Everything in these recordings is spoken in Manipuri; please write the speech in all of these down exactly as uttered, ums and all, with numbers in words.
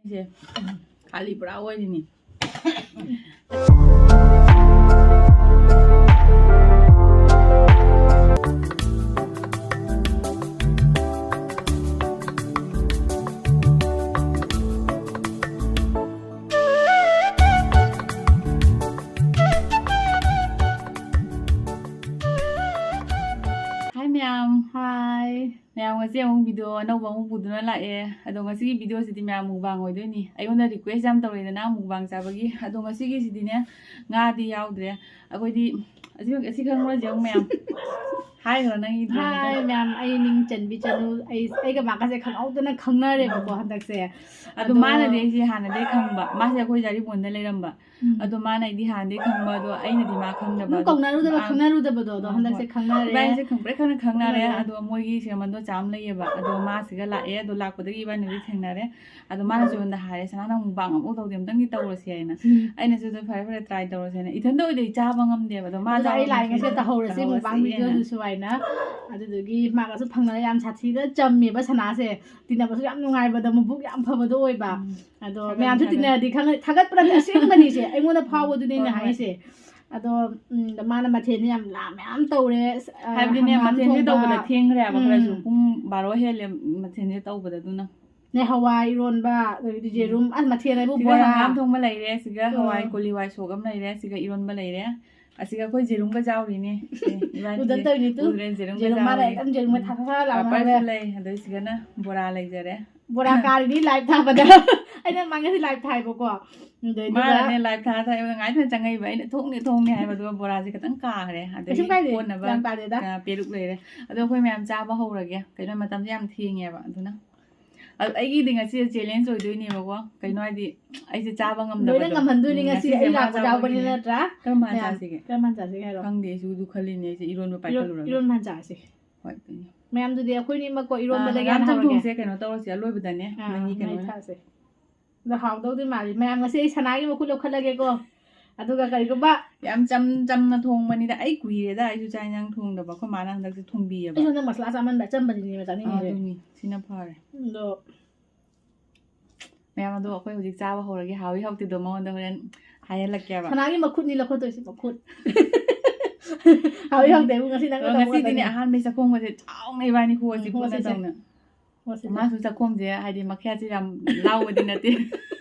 ꯁꯦ ꯈꯥꯂꯤ ꯄꯨꯔꯥ ꯑꯣꯏꯔꯤꯅꯤ꯫ Hi ꯃꯌꯥꯝ꯫ Hi꯫ ꯃꯌꯥꯝ, ꯉꯁꯤ ꯑꯃꯨꯛ video ꯑꯅꯧꯕ ꯑꯃꯨꯛ ꯄꯨꯗꯨꯅ ꯂꯥꯛꯑꯦ꯫ ꯑꯗꯣ ꯉꯁꯤꯒꯤ videoꯁꯤꯗꯤ ꯃꯌꯥꯝ mukbang ꯑꯣꯏꯗꯣꯏꯅꯤ꯫ ꯑꯩꯉꯣꯟꯗ request ꯌꯥꯝ ꯇꯧꯔꯛꯏꯗꯅ mukbang ꯆꯥꯕꯒꯤ꯫ ꯑꯗꯣ ꯉꯁꯤꯒꯤꯁꯤꯗꯤꯅꯦ, ꯉꯥꯗꯤ ꯌꯥꯎꯗ꯭ꯔꯦ꯫ ꯑꯩꯈꯣꯏꯗꯤ ꯑꯁꯤ, ꯑꯁꯤ ꯈꯪꯕ꯭ꯔꯣ ꯌꯦꯡꯉꯨ ꯃꯌꯥꯝ꯫ ꯍꯥꯏꯈ꯭ꯔꯣ ꯅꯪꯒꯤ intro꯫ Hi ꯃꯌꯥꯝ, ꯑꯩ ꯃꯤꯡ ꯆꯟꯕꯤ ꯆꯅꯨ꯫ ꯑꯩ, ꯑꯩꯒ ꯃꯥꯒꯁꯦ ꯈꯪꯍꯧꯗꯅ ꯈꯪꯅꯔꯦꯕꯀꯣ ꯍꯟꯗꯛꯁꯦ꯫ ꯑꯗꯣ ꯑꯗꯣ ꯃꯥꯅꯗꯤ ꯑꯩꯁꯦ ꯍꯥꯟꯅꯗꯩ ꯈꯪꯕ꯫ ꯃꯥꯁꯦ ꯑꯩꯈꯣꯏ ꯖꯥꯔꯤꯕꯣꯟꯗ ꯂꯩꯔꯝꯕ꯫ ꯎꯝ꯫ ꯑꯗꯣ ꯃꯥꯅ ꯑꯩꯗꯤ ꯍꯥꯟꯅꯗꯩ ꯈꯪꯕ, ꯑꯗꯣ ꯑꯩꯅꯗꯤ ꯃꯥ ꯈꯪꯗꯕ꯫ ꯑꯗꯨꯝ ꯑꯗꯣ ꯀꯧꯅꯔꯨꯗꯕ, ꯑꯥ, ꯈꯪꯅꯔꯨꯗꯕꯗꯣ, ꯑꯗꯣ ꯍꯣꯏ, ꯍꯟꯗꯛꯁꯦ ꯍꯣꯏ꯫ ꯈꯪꯅꯔꯦ꯫ ꯏꯕꯥꯅꯤꯁꯦ ꯈꯪꯕ꯭ꯔꯦ ꯈꯪꯅ ꯈꯪꯅꯔꯦ꯫ ꯈꯪꯅꯔꯦ꯫ ꯑꯗꯣ ꯃꯣꯏꯒꯤ ꯁꯤꯒ ꯃꯟꯗꯣ ꯆꯥꯝ ꯂꯩꯌꯦꯕ꯫ ꯑꯗꯣ ꯃꯥ ꯁꯤꯒ ꯂꯥꯛꯑꯦ꯫ ꯑꯗꯣ ꯂꯥꯛꯄꯗꯒꯤ ꯏꯕꯥꯅꯤꯗꯤ ꯊꯦꯡꯅꯔꯦ꯫ ꯑꯗꯣ ꯃꯥꯅꯁꯨ ꯑꯩꯉꯣꯟꯗ ꯍꯥꯏꯔꯦ, "ꯁꯅꯥ, ꯅꯪ mukbang ꯑꯃꯨꯛ ꯇꯧꯗꯦ, ꯑꯝꯇꯪꯗꯤ ꯇꯧꯔꯁꯤ" ꯍꯥꯏꯅ꯫ ꯎꯝ꯫ ꯑꯩꯅꯁꯨ ꯑꯗꯨꯝ ꯐꯔꯦ ꯐꯔꯦ, try ꯇꯧꯔꯁꯦꯅ꯫ ꯏꯊꯟꯗ ꯑꯣꯏꯗꯤ ꯆꯥꯕ ꯉꯝꯗꯦꯕ꯫ ꯑꯗꯣ ꯃꯥ ꯑꯗꯨꯅ ꯆꯥꯕ ꯑꯩ ꯂꯥꯛꯑꯦ, ꯉꯁꯤ ꯉꯝꯗꯦ꯫ ꯇꯧꯍꯧꯔꯁꯤ ꯇꯧꯍꯧꯔꯁꯤ mukbang ꯍꯥꯏꯅ꯫ Videoꯗꯨꯁꯨ ꯍꯥꯏꯅ꯫ ꯑꯗꯨꯗꯨꯒꯤ ꯃꯥꯒꯁꯨ ꯐꯪꯅꯔꯦ꯫ ꯌꯥꯝ ꯁꯥꯊꯤꯅ ꯆꯝꯃꯦꯕ ꯁꯅꯥꯁꯦ꯫ ꯇꯤꯟꯅꯕꯁꯨ ꯌꯥꯝ ꯅꯨꯡꯉꯥꯏꯕꯗꯣ, ꯃꯕꯨꯛ ꯌꯥꯝ ꯐꯕꯗꯣ ꯑꯣꯏꯕ꯫ ꯎꯝ꯫ ꯑꯗꯣ ꯊꯥꯒꯠꯅꯤ, ꯃꯌꯥꯝꯁꯨ ꯊꯥꯒꯠꯅꯤ꯫ ꯇꯤꯟꯅꯔꯗꯤ ꯈꯪꯉ-, ꯊꯥꯒꯠꯄ ꯅꯠꯇꯦ, ꯑꯁꯦꯡꯕꯅꯤꯁꯦ꯫ ꯑꯩꯉꯣꯟꯗ ꯐꯥꯎꯕꯗꯨꯅꯦ ꯑꯩꯅ ꯍꯣꯏ, ꯍꯣꯏ꯫ ꯍꯥꯏꯁꯦ꯫ ꯑꯗꯣ, ꯎꯝ, ꯃꯥꯅ ꯃꯊꯦꯜꯗꯤ ꯌꯥꯝ ꯂꯥ-, ꯃꯌꯥꯝ ꯇꯧꯔꯦ꯫ ꯑꯁ, ꯑ, ꯍꯥꯏꯕꯗꯤꯅꯦ, ꯍꯪꯒꯥꯝ ꯃꯊꯦꯜꯁꯦ ꯊꯣꯡꯕ꯫ ꯇꯧꯕꯗ ꯊꯦꯡꯈ꯭ꯔꯦꯕ ꯈꯔꯁꯨ꯫ ꯎꯝ꯫ ꯄꯨꯡ ꯕꯥꯔꯣ ꯍꯦꯜꯂꯦ ꯃꯊꯦꯜꯁꯦ ꯇꯧꯕꯗ ꯑꯗꯨꯅ꯫ ꯅꯦ, ꯍꯋꯥꯏ ꯏꯔꯣꯟꯕ, ꯑꯗꯒꯤꯗꯤ ꯎꯝ꯫ ꯌꯦꯔꯨꯝ, ꯑꯁ, ꯃꯊꯦꯜ ꯍꯥꯏꯕꯨ ꯁꯤꯒ ꯕꯣꯔꯥ꯫ ꯍꯪꯒꯥꯝ ꯊꯣꯡꯕ ꯂꯩꯔꯦ, ꯁꯤꯒ ꯎꯝ꯫ ꯍꯋꯥꯏ ꯀꯣꯂꯤ ꯍꯋꯥꯏ ꯁꯣꯛ ꯑꯃ ꯂꯩꯔꯦ, ꯁꯤꯒ ꯏꯔꯣꯟꯕ ꯂꯩꯔꯦ꯫ ꯑꯁꯤꯒ ꯑꯩꯈꯣꯏ ꯖꯦꯔꯨꯝꯒ ꯌꯥꯎꯔꯤꯅꯦ꯫ ꯑꯦ, ꯏꯕꯥꯅꯤꯁꯦ ꯎꯗꯅ ꯇꯧꯔꯤꯅꯤ ꯇꯨ꯫ ꯎꯗ꯭ꯔꯦ, ꯖꯦꯔꯨꯝꯒ ꯖꯦꯔꯨꯝ ꯃꯥꯅ ꯌꯥꯎꯔꯤ꯫ ꯑꯦꯛꯗꯝ ꯖꯦꯔꯨꯝꯒ ꯎꯝ꯫ ꯊꯥ ꯊꯥ ꯂꯥꯎꯅ ꯄꯥꯄꯔꯁꯨ ꯍꯧꯔꯦ꯫ ꯂꯩ, ꯑꯗꯩ ꯁꯤꯒꯅ ꯕꯣꯔꯥ ꯂꯩꯖꯔꯦ꯫ ꯕꯣꯔꯥ ꯀꯥꯔꯤꯅꯤ live ꯊꯥꯕꯗ꯫ ꯑꯩꯅ ꯃꯥ ꯉꯁꯤ live ꯊꯥꯏꯕꯀꯣ꯫ ꯑꯗꯩꯗꯨꯗ ꯃꯥꯅꯅꯦ live ꯊꯥ ꯊꯥꯏꯕꯗ ꯉꯥꯏ ꯐꯅ ꯆꯪꯉꯛꯏꯕ꯫ ꯑꯩꯅ ꯊꯣꯡꯅꯤ ꯊꯣꯡꯅꯤ ꯍꯥꯏꯕ, ꯑꯗꯨꯒ ꯕꯣꯔꯥꯁꯦ ꯈꯤꯇꯪ ꯀꯥꯈ꯭ꯔꯦ꯫ ꯑꯗꯩ ꯀꯩꯁꯨꯝ ꯀꯥꯏꯗꯦ, ꯀꯣꯟꯅꯕ, ꯌꯥꯝ ꯀꯥꯗꯦꯗ꯫ ꯑ, ꯄꯦꯔꯨꯛ ꯂꯩꯔꯦ꯫ ꯑꯗꯣ ꯑꯩꯈꯣꯏ ꯃꯌꯥꯝ ꯆꯥꯕ ꯍꯧꯔꯒꯦ꯫ ꯀꯩꯅꯣ, ꯃꯇꯝꯁꯦ ꯌꯥꯝ ꯊꯦꯡꯉꯦꯕ꯫ ꯑꯗꯨꯅ ꯑꯗꯨ ꯑꯩꯒꯤꯗꯤ ꯉꯁꯤ challenge ꯑꯣꯏꯗꯣꯏꯅꯦꯕꯀꯣ꯫ ꯀꯩꯅꯣ ꯍꯥꯏꯗꯤ, ꯑꯩꯁꯦ ꯆꯥꯕ ꯂꯣꯏꯅ ꯉꯝꯗꯕꯗꯣ꯫ ꯉꯝꯍꯟꯗꯣꯏꯅꯤ ꯎꯝ, ꯉꯁꯤ, ꯉꯁꯤꯁꯦ ꯑꯩ ꯃꯥ ꯂꯥꯛꯄ ꯆꯥꯕ ꯌꯥꯎꯕꯅꯤꯅ ꯉꯝꯗꯣꯏꯅꯦ꯫ ꯅꯠꯇ꯭ꯔꯥ? ꯀꯔꯝ ꯀꯥꯟꯗ ꯃꯌꯥꯝ, ꯆꯥꯁꯤꯒꯦ? ꯀꯔꯝ ꯀꯥꯟꯗ ꯆꯥꯁꯤꯒꯦ ꯍꯥꯏꯔꯣ? ꯈꯪꯗꯦ, ꯑꯩꯁꯨ ꯑꯗꯨ ꯈꯜꯂꯤꯅꯦ ꯑꯩꯁꯦ, ꯏꯔꯣꯟꯕ ꯏꯔꯣꯟ-, ꯄꯥꯏꯈꯠꯂꯨꯔꯒ꯫ ꯏꯔꯣꯟ ꯍꯥꯟ ꯆꯥꯁꯤ꯫ ꯍꯣꯏ, ꯑꯗꯨꯅꯤ꯫ ꯃꯌꯥꯝꯗꯨꯗꯤ ꯑꯩꯈꯣꯏꯅꯤꯃꯛꯀꯣ ꯑꯥ, ꯏꯔꯣꯟꯕꯗꯒꯤ ꯍꯪꯒꯥꯝ ꯍꯥꯟꯅ ꯍꯧꯔꯒꯦ꯫ ꯆꯝꯊꯣꯡꯁꯦ ꯀꯩꯅꯣ ꯇꯧꯔꯁꯦ, ꯑꯂꯣꯏꯕꯗꯅꯦ, ꯑꯥ, ꯃꯍꯤ ꯃꯩ ꯀꯩꯅꯣ ꯑꯣꯏꯅ꯫ ꯊꯥꯁꯦ꯫ ꯑꯗꯣ ꯍꯥꯎꯗꯧꯗꯤ ꯃꯥꯜꯂꯤ꯫ ꯃꯌꯥꯝ, ꯉꯁꯤ ꯑꯩ ꯁꯅꯥꯒꯤ ꯃꯈꯨꯠ ꯂꯧꯈꯠꯂꯒꯦꯀꯣ꯫ ꯑꯗꯨꯒ ꯀꯔꯤꯒꯨꯝꯕ ꯌꯥꯝ ꯆꯝ-, ꯆꯝꯅ ꯊꯣꯡꯕꯅꯤꯗ꯫ ꯑꯩ ꯀꯨꯏꯔꯦꯗ ꯑꯩꯁꯨ ꯆꯥꯛ ꯏꯟꯖꯥꯡ ꯊꯣꯡꯗꯕ꯫ ꯑꯩꯈꯣꯏ ꯃꯥꯅ ꯍꯟꯗꯛꯁꯦ ꯊꯣꯡꯕꯤꯌꯦꯕ꯫ ꯑꯩꯁꯨ ꯍꯟꯗꯛ ꯃꯁꯂꯥ ꯆꯥꯃꯟꯕ ꯑꯆꯝꯕꯁꯤꯅꯦꯕ ꯑꯥ, ꯆꯥꯅꯤꯡꯉꯤꯁꯦ꯫ ꯑꯗꯨꯅꯤ꯫ ꯁꯤꯅ ꯐꯔꯦ꯫ ꯑꯗꯣ ꯃꯌꯥꯝ ꯑꯗꯣ ꯑꯩꯈꯣꯏ ꯍꯧꯖꯤꯛ ꯆꯥꯕ ꯍꯧꯔꯒꯦ꯫ ꯍꯥꯎꯏ ꯍꯥꯎꯇꯦꯗꯣ ꯃꯉꯣꯟꯗ ꯍꯣꯔꯦꯟ ꯍꯥꯏꯍꯜꯂꯛꯀꯦꯕ꯫ ꯁꯅꯥꯒꯤ ꯃꯈꯨꯠꯅꯤ ꯂꯧꯈꯠꯇꯣꯏꯁꯦ, ꯃꯈꯨꯠ꯫ ꯍꯥꯎꯏ ꯍꯥꯎꯇꯦꯕꯨ ꯉꯁꯤ ꯅꯪꯅ ꯑꯗꯣ ꯉꯁꯤꯗꯤꯅꯦ, ꯇꯧꯕ ꯑꯍꯥꯟꯕꯩ ꯆꯥꯛꯈꯣꯡꯕꯁꯦ ꯆꯥꯎꯅ ꯏꯕꯥꯅꯤ ꯍꯣꯁꯤ ꯎꯝ, ꯄꯨꯟꯅ ꯍꯣꯁꯤꯁꯦ꯫ ꯇꯧꯅ꯫ ꯉꯇꯅꯦ꯫ ꯃꯥꯁꯨ ꯆꯥꯛꯈꯣꯝꯁꯦ ꯍꯥꯏꯗꯤ ꯃꯈꯌꯥꯠꯁꯦ ꯌꯥꯝ ꯂꯥꯎꯕꯗꯤ ꯅꯠꯇꯦ꯫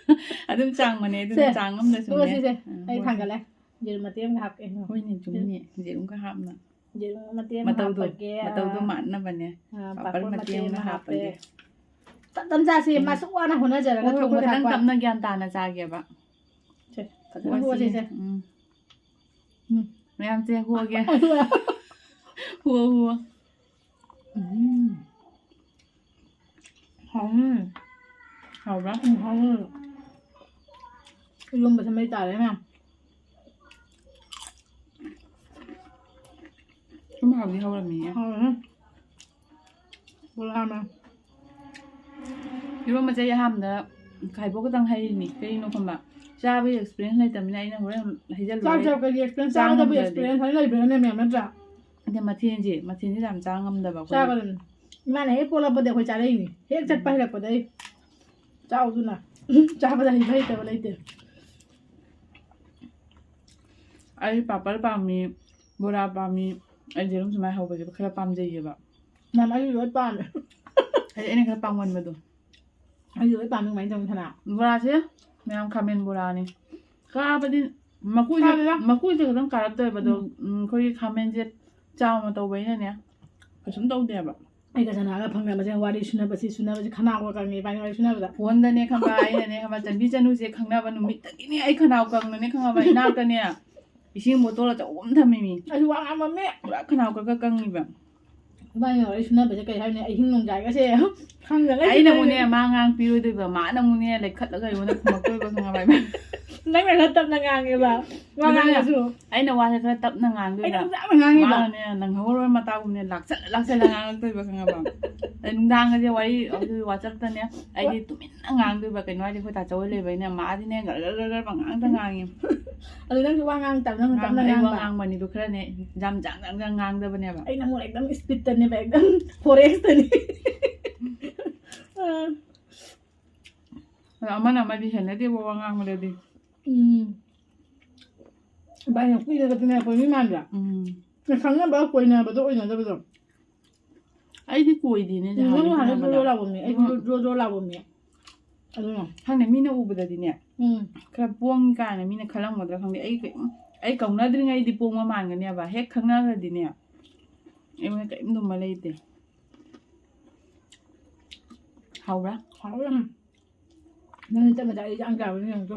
ꯑꯗꯨꯝ ꯆꯥꯡ ꯃꯥꯟꯅꯩ, ꯑꯗꯨꯅ ꯁꯦ, ꯆꯥꯡ ꯑꯃꯗ ꯁꯨꯝꯅꯦ꯫ ꯉꯁꯤꯁꯦ ꯎꯝ, ꯑꯩ ꯍꯣꯏ꯫ ꯊꯥꯡꯒꯠꯂꯦ꯫ ꯌꯦꯔꯨꯝ ꯃꯇꯦꯛ ꯑꯃꯒ ꯍꯥꯞꯀꯦ꯫ ꯍꯣꯏꯅꯦ, ꯆꯨꯝꯃꯤꯅꯦ, ꯌꯦꯔꯨꯝꯒ ꯍꯥꯞꯅ꯫ ꯌꯦꯔꯨꯝ ꯃꯇꯦꯛ ꯑꯃ ꯃꯇꯧꯗꯣ, ꯍꯥꯞꯄꯒꯦ꯫ ꯃꯇꯧꯗꯣ ꯃꯥꯟꯅꯕꯅꯦ꯫ ꯑꯥ, ꯄꯥꯄꯔ ꯄꯥꯄꯔ ꯃꯇꯦꯛ ꯃꯇꯦꯛ ꯑꯃ ꯑꯃ ꯍꯥꯞꯄꯒꯦ꯫ ꯍꯥꯞꯄꯒꯦ꯫ ꯇꯞ ꯇꯞ ꯆꯥꯁꯤ꯫ ꯎꯝ꯫ ꯃꯥ ꯁꯨꯛ ꯋꯥꯅ ꯍꯣꯠꯅꯖꯔꯒ ꯍꯣꯏ, ꯍꯣꯏ, ꯊꯣꯛꯄ ꯈꯤꯇꯪ ꯊꯥꯛꯄ꯫ ꯇꯞꯅ ꯒ꯭ꯌꯥꯟ ꯇꯥꯅ ꯆꯥꯒꯦꯕ꯫ ꯁꯦ, ꯐꯖꯅ ꯍꯣꯏ, ꯍꯣꯁꯤꯁꯦ꯫ ꯁꯤ, ꯎꯝ꯫ ꯎꯝ꯫ ꯃꯌꯥꯝꯁꯦ ꯍꯣꯒꯦ꯫ ꯍꯣ, ꯍꯣ꯫ ꯎꯝ꯫ ꯍꯥꯎꯅꯤ꯫ ꯍꯥꯎꯕ꯭ꯔꯥ? ꯎꯝ, ꯍꯥꯎꯅꯤ꯫ ꯏꯔꯣꯝꯕꯁꯦ ꯃꯩ ꯇꯥꯔꯦ ꯃꯌꯥꯝ꯫ ꯁꯨꯝ ꯍꯥꯎꯗꯤ ꯍꯧꯔꯝꯃꯤꯌꯦ꯫ ꯍꯥꯎꯔꯦ꯫ ꯕꯣꯔꯥ ꯑꯃ꯫ ꯏꯔꯣꯝꯕꯁꯦ ꯑꯩ ꯑꯍꯥꯟꯕꯗ ꯈꯥꯏꯕꯣꯛ ꯈꯛꯇꯪ ꯍꯩꯔꯤꯅꯤ꯫ ꯀꯩꯒꯤꯅꯣ ꯈꯪꯕ? ꯆꯥꯕꯒꯤ experience ꯂꯩꯇꯕꯅꯤꯅ ꯑꯩꯅ ꯍꯣꯔꯦꯟ ꯍꯩꯖꯜꯂꯨꯔꯦ꯫ ꯆꯥꯕ ꯆꯥꯕꯒꯤ experience, ꯆꯥ ꯆꯥꯒꯗꯕꯒꯤ ꯉꯝꯗ꯭ꯔꯗꯤ꯫ Experience ꯍꯥꯏꯅ ꯂꯩꯕ꯭ꯔꯥꯅꯦ ꯃꯌꯥꯝ ꯅꯠꯇ꯭ꯔꯥ? ꯑꯗꯩ ꯃꯊꯦꯜꯁꯦ, ꯃꯊꯦꯜꯁꯦ ꯌꯥꯝ ꯆꯥ ꯉꯝꯗꯕ ꯑꯩꯈꯣꯏ꯫ ꯆꯥꯒꯗꯕꯅꯤ꯫ ꯏꯃꯥꯅ ꯍꯦꯛ ꯄꯣꯛꯂꯛꯄꯗ ꯑꯩꯈꯣꯏ ꯆꯥꯔꯛꯏꯅꯤ꯫ ꯍꯦꯛ ꯆꯠꯄ ꯎꯝ꯫ ꯍꯩꯔꯛꯄꯗ ꯑꯩ ꯆꯥꯎꯗꯨꯅ꯫ ꯆꯥꯕꯗ ꯍꯩꯕ ꯍꯩꯇꯕ ꯂꯩꯇꯦ꯫ ꯑꯩ ꯄꯥꯄꯔ ꯄꯥꯝꯃꯤ, ꯕꯣꯔꯥ ꯄꯥꯝꯃꯤ, ꯑꯩ ꯌꯦꯔꯨꯝ ꯁꯨꯃꯥꯏꯅ ꯍꯧꯕꯁꯦ ꯈꯔ ꯄꯥꯝꯖꯩꯌꯦꯕ꯫ ꯃꯥꯅ ꯑꯩ ꯂꯣꯏ ꯄꯥꯝꯃꯦ꯫ ꯍꯥꯏꯗꯤ ꯑꯩꯅ ꯈꯔ ꯄꯥꯝꯒꯟꯕꯗꯣ꯫ ꯑꯩ ꯂꯣꯏ ꯄꯥꯝꯃꯤ꯫ ꯀꯃꯥꯏꯅ ꯇꯧꯅꯤ ꯁꯅꯥ? ꯕꯣꯔꯥꯁꯦ ꯃꯌꯥꯝ ꯈꯥꯃꯦꯟ ꯕꯣꯔꯥꯅꯤ꯫ ꯀꯥꯕꯗꯤ ꯃꯀꯨꯁꯦ, ꯀꯥꯗꯦꯗ꯫ ꯃꯀꯨꯁꯦ ꯈꯤꯇꯪ ꯀꯥꯔꯞ ꯇꯧꯋꯦꯕ ꯑꯗꯣ, ꯎꯝ꯫ ꯎꯝ, ꯑꯩꯈꯣꯏꯒꯤ ꯈꯥꯃꯦꯟꯁꯦ ꯆꯥꯎꯅ ꯇꯧꯕꯅꯤꯅꯅꯦ ꯀꯩꯁꯨꯝ ꯇꯧꯗꯦꯕ꯫ ꯑꯩꯒ ꯁꯅꯥꯒ ꯐꯪꯅꯕꯁꯦ ꯋꯥꯔꯤ ꯁꯨꯅꯕꯁꯤ, ꯁꯨꯅꯕꯁꯤ ꯈꯅꯥꯎꯒ ꯀꯪꯉꯦ ꯏꯕꯥꯅꯤ ꯋꯥꯔꯤ ꯁꯨꯅꯕꯗ꯫ ꯐꯣꯟꯗꯅꯦ ꯈꯪꯕ, ꯑꯩꯅꯅꯦ ꯈꯪꯕ, ꯆꯟꯕꯤ ꯆꯅꯨꯁꯦ ꯈꯪꯅꯕ ꯅꯨꯃꯤꯠꯇꯒꯤꯅꯦ ꯑꯩ ꯈꯅꯥꯎ ꯀꯪꯅꯅꯦ ꯈꯪꯉꯕ, ꯏꯅꯥꯛꯇꯅꯦ ꯏꯁꯤꯡ ꯕꯣꯇꯜ ꯑꯆꯧꯕ ꯑꯃ ꯊꯝꯃꯤꯃꯤ꯫ ꯑꯩꯁꯨ ꯋꯥ ꯉꯥꯡꯕ ꯃꯤ꯫ ꯄꯨꯔꯥ ꯈꯅꯥꯎ ꯀꯛ ꯀꯛ ꯀꯪꯉꯤꯕ꯫ ꯏꯕꯥꯅꯤ ꯋꯥꯔꯤ ꯁꯨꯅꯕꯁꯦ ꯀꯩ ꯍꯥꯏꯅꯤ, ꯑꯍꯤꯡ ꯅꯣꯡꯖꯥꯏꯒꯁꯦ ꯈꯪꯗꯒꯩ ꯑꯩꯅ ꯁꯨꯅꯩ꯫ ꯑꯃꯨꯛꯅꯦ ꯃꯥ ꯉꯥꯡ ꯄꯤꯔꯣꯏꯗꯣꯏꯕ, ꯃꯥꯅ ꯑꯃꯨꯛꯅꯦ ꯂꯩꯈꯠꯂꯒ ꯑꯩꯉꯣꯟꯗ ꯈꯨꯝꯃꯛꯇꯣꯏꯕ ꯈꯪꯉꯕ ꯏꯕꯥꯅꯤ꯫ ꯅꯪꯅ ꯈꯔ ꯇꯞꯅ ꯉꯥꯡꯉꯦꯕ ꯋꯥ ꯑꯗꯨꯅ ꯉꯥꯡꯉꯁꯨ꯫ ꯑꯩꯅ ꯋꯥꯁꯦ ꯈꯔ ꯇꯞꯅ ꯑꯩꯅ ꯉꯥꯡꯗꯣꯏꯕ꯫ ꯌꯥꯝ ꯇꯞꯅ ꯉꯥꯡꯉꯦꯕ꯫ ꯃꯥꯅꯅꯦ ꯅꯪꯍꯧꯔꯣꯏ ꯃꯇꯥꯒꯨꯝꯅꯦ ꯂꯥꯛꯁꯜꯂ ꯂꯥꯛꯁꯜꯂ ꯉꯥꯡꯉꯛꯇꯣꯏꯕ ꯈꯪꯉꯕ? ꯑꯗꯩ ꯅꯨꯡꯗꯥꯡꯒꯁꯦ ꯋꯥꯔꯤ, ꯑꯗꯨ WhatsApp-ꯇꯅꯦ ꯑꯩꯗꯤ ꯇꯨꯃꯤꯟꯅ ꯉꯥꯡꯗꯣꯏꯕ, ꯀꯩꯅꯣ ꯍꯥꯏꯗꯤ ꯑꯩꯈꯣꯏ ꯇꯥꯆꯧ ꯍꯣꯏ ꯂꯩꯕꯅꯤꯅ ꯃꯥꯗꯤꯅꯦ ꯒꯔ ꯒꯔ ꯒꯔ ꯒꯔ ꯄꯉꯥꯡꯗ ꯉꯥꯡꯉꯤ꯫ ꯑꯗꯨ ꯅꯪꯁꯨ ꯋꯥ ꯉꯥꯡ ꯇꯞꯅ ꯉꯥꯡ-, ꯇꯞꯅ ꯑꯩ ꯋꯥ ꯉꯥꯡꯕ꯫ ꯉꯥꯡꯕꯅꯤꯗꯣ ꯈꯔꯅꯦ ꯌꯥꯝ ꯖꯥꯡ ꯖꯥꯡ ꯖꯥꯡ ꯉꯥꯡꯗꯕꯅꯦꯕ꯫ ꯑꯩꯅ ꯑꯃꯨꯛ ꯑꯦꯛꯗꯝ speed-ꯇꯅꯦꯕ, ꯑꯦꯛꯗꯝ forest-ꯇꯅꯤ꯫ ꯑ꯫ ꯑꯗꯣ ꯑꯃꯅ ꯑꯃꯗꯤ ꯍꯦꯟꯅꯗꯦꯕ ꯋꯥ ꯉꯥꯡꯕꯗꯗꯤ꯫ ꯎꯝ꯫ ꯏꯕꯥꯅꯤ ꯀꯨꯏꯅꯒ ꯇꯤꯟꯅꯔꯛꯄ ꯃꯤ ꯃꯥꯟꯗ꯭ꯔꯥ? ꯎꯝ꯫ ꯅ ꯈꯪꯅꯕ ꯀꯣꯏꯅꯕꯗꯣ ꯑꯣꯏꯅꯗꯕꯗꯣ꯫ ꯑꯩꯗꯤ ꯀꯣꯏꯗꯦꯅꯦ ꯎꯝ, ꯖꯍꯥꯟꯒꯤ ꯅꯪ ꯍꯥꯟꯅ ꯇꯤꯟꯅꯕꯗ꯫ ꯖꯣ ꯖꯣ ꯂꯥꯎꯕ ꯃꯤ, ꯑꯩꯗꯤ ꯎꯝ꯫ ꯖꯣ ꯖꯣ ꯖꯣ ꯂꯥꯎꯕ ꯃꯤ꯫ ꯑꯗꯨꯅ꯫ ꯈꯪꯗꯦ, ꯃꯤꯅ ꯎꯕꯗꯗꯤꯅꯦ, ꯎꯝ꯫ ꯈꯔ ꯄꯣꯡꯉꯤ ꯀꯥꯏꯅ ꯃꯤꯅ ꯈꯜꯂꯝꯒꯗ꯭ꯔꯥ ꯈꯪꯗꯦ꯫ ꯑꯩ ꯀꯩ-, ꯑꯩ ꯀꯧꯅꯗ꯭ꯔꯤꯉꯩꯗꯤ ꯄꯣꯡꯕ ꯃꯥꯟꯒꯅꯦꯕ꯫ ꯍꯦꯛ ꯈꯪꯅꯈ꯭ꯔꯗꯤꯅꯦ, ꯑꯩꯉꯣꯟꯗ ꯀꯔꯤꯝ ꯂꯨꯝꯕ ꯂꯩꯇꯦ꯫ ꯍꯥꯎꯕ꯭ꯔꯥ? ꯍꯥꯎꯋꯦ ꯌꯥꯝ꯫ ꯅꯪꯗꯤ ꯇꯞꯅ ꯆꯥꯏ, ꯑꯩ ꯆꯥꯡ ꯆꯥꯕꯅꯤ ꯌꯦꯡꯉꯨ ꯇꯨ꯫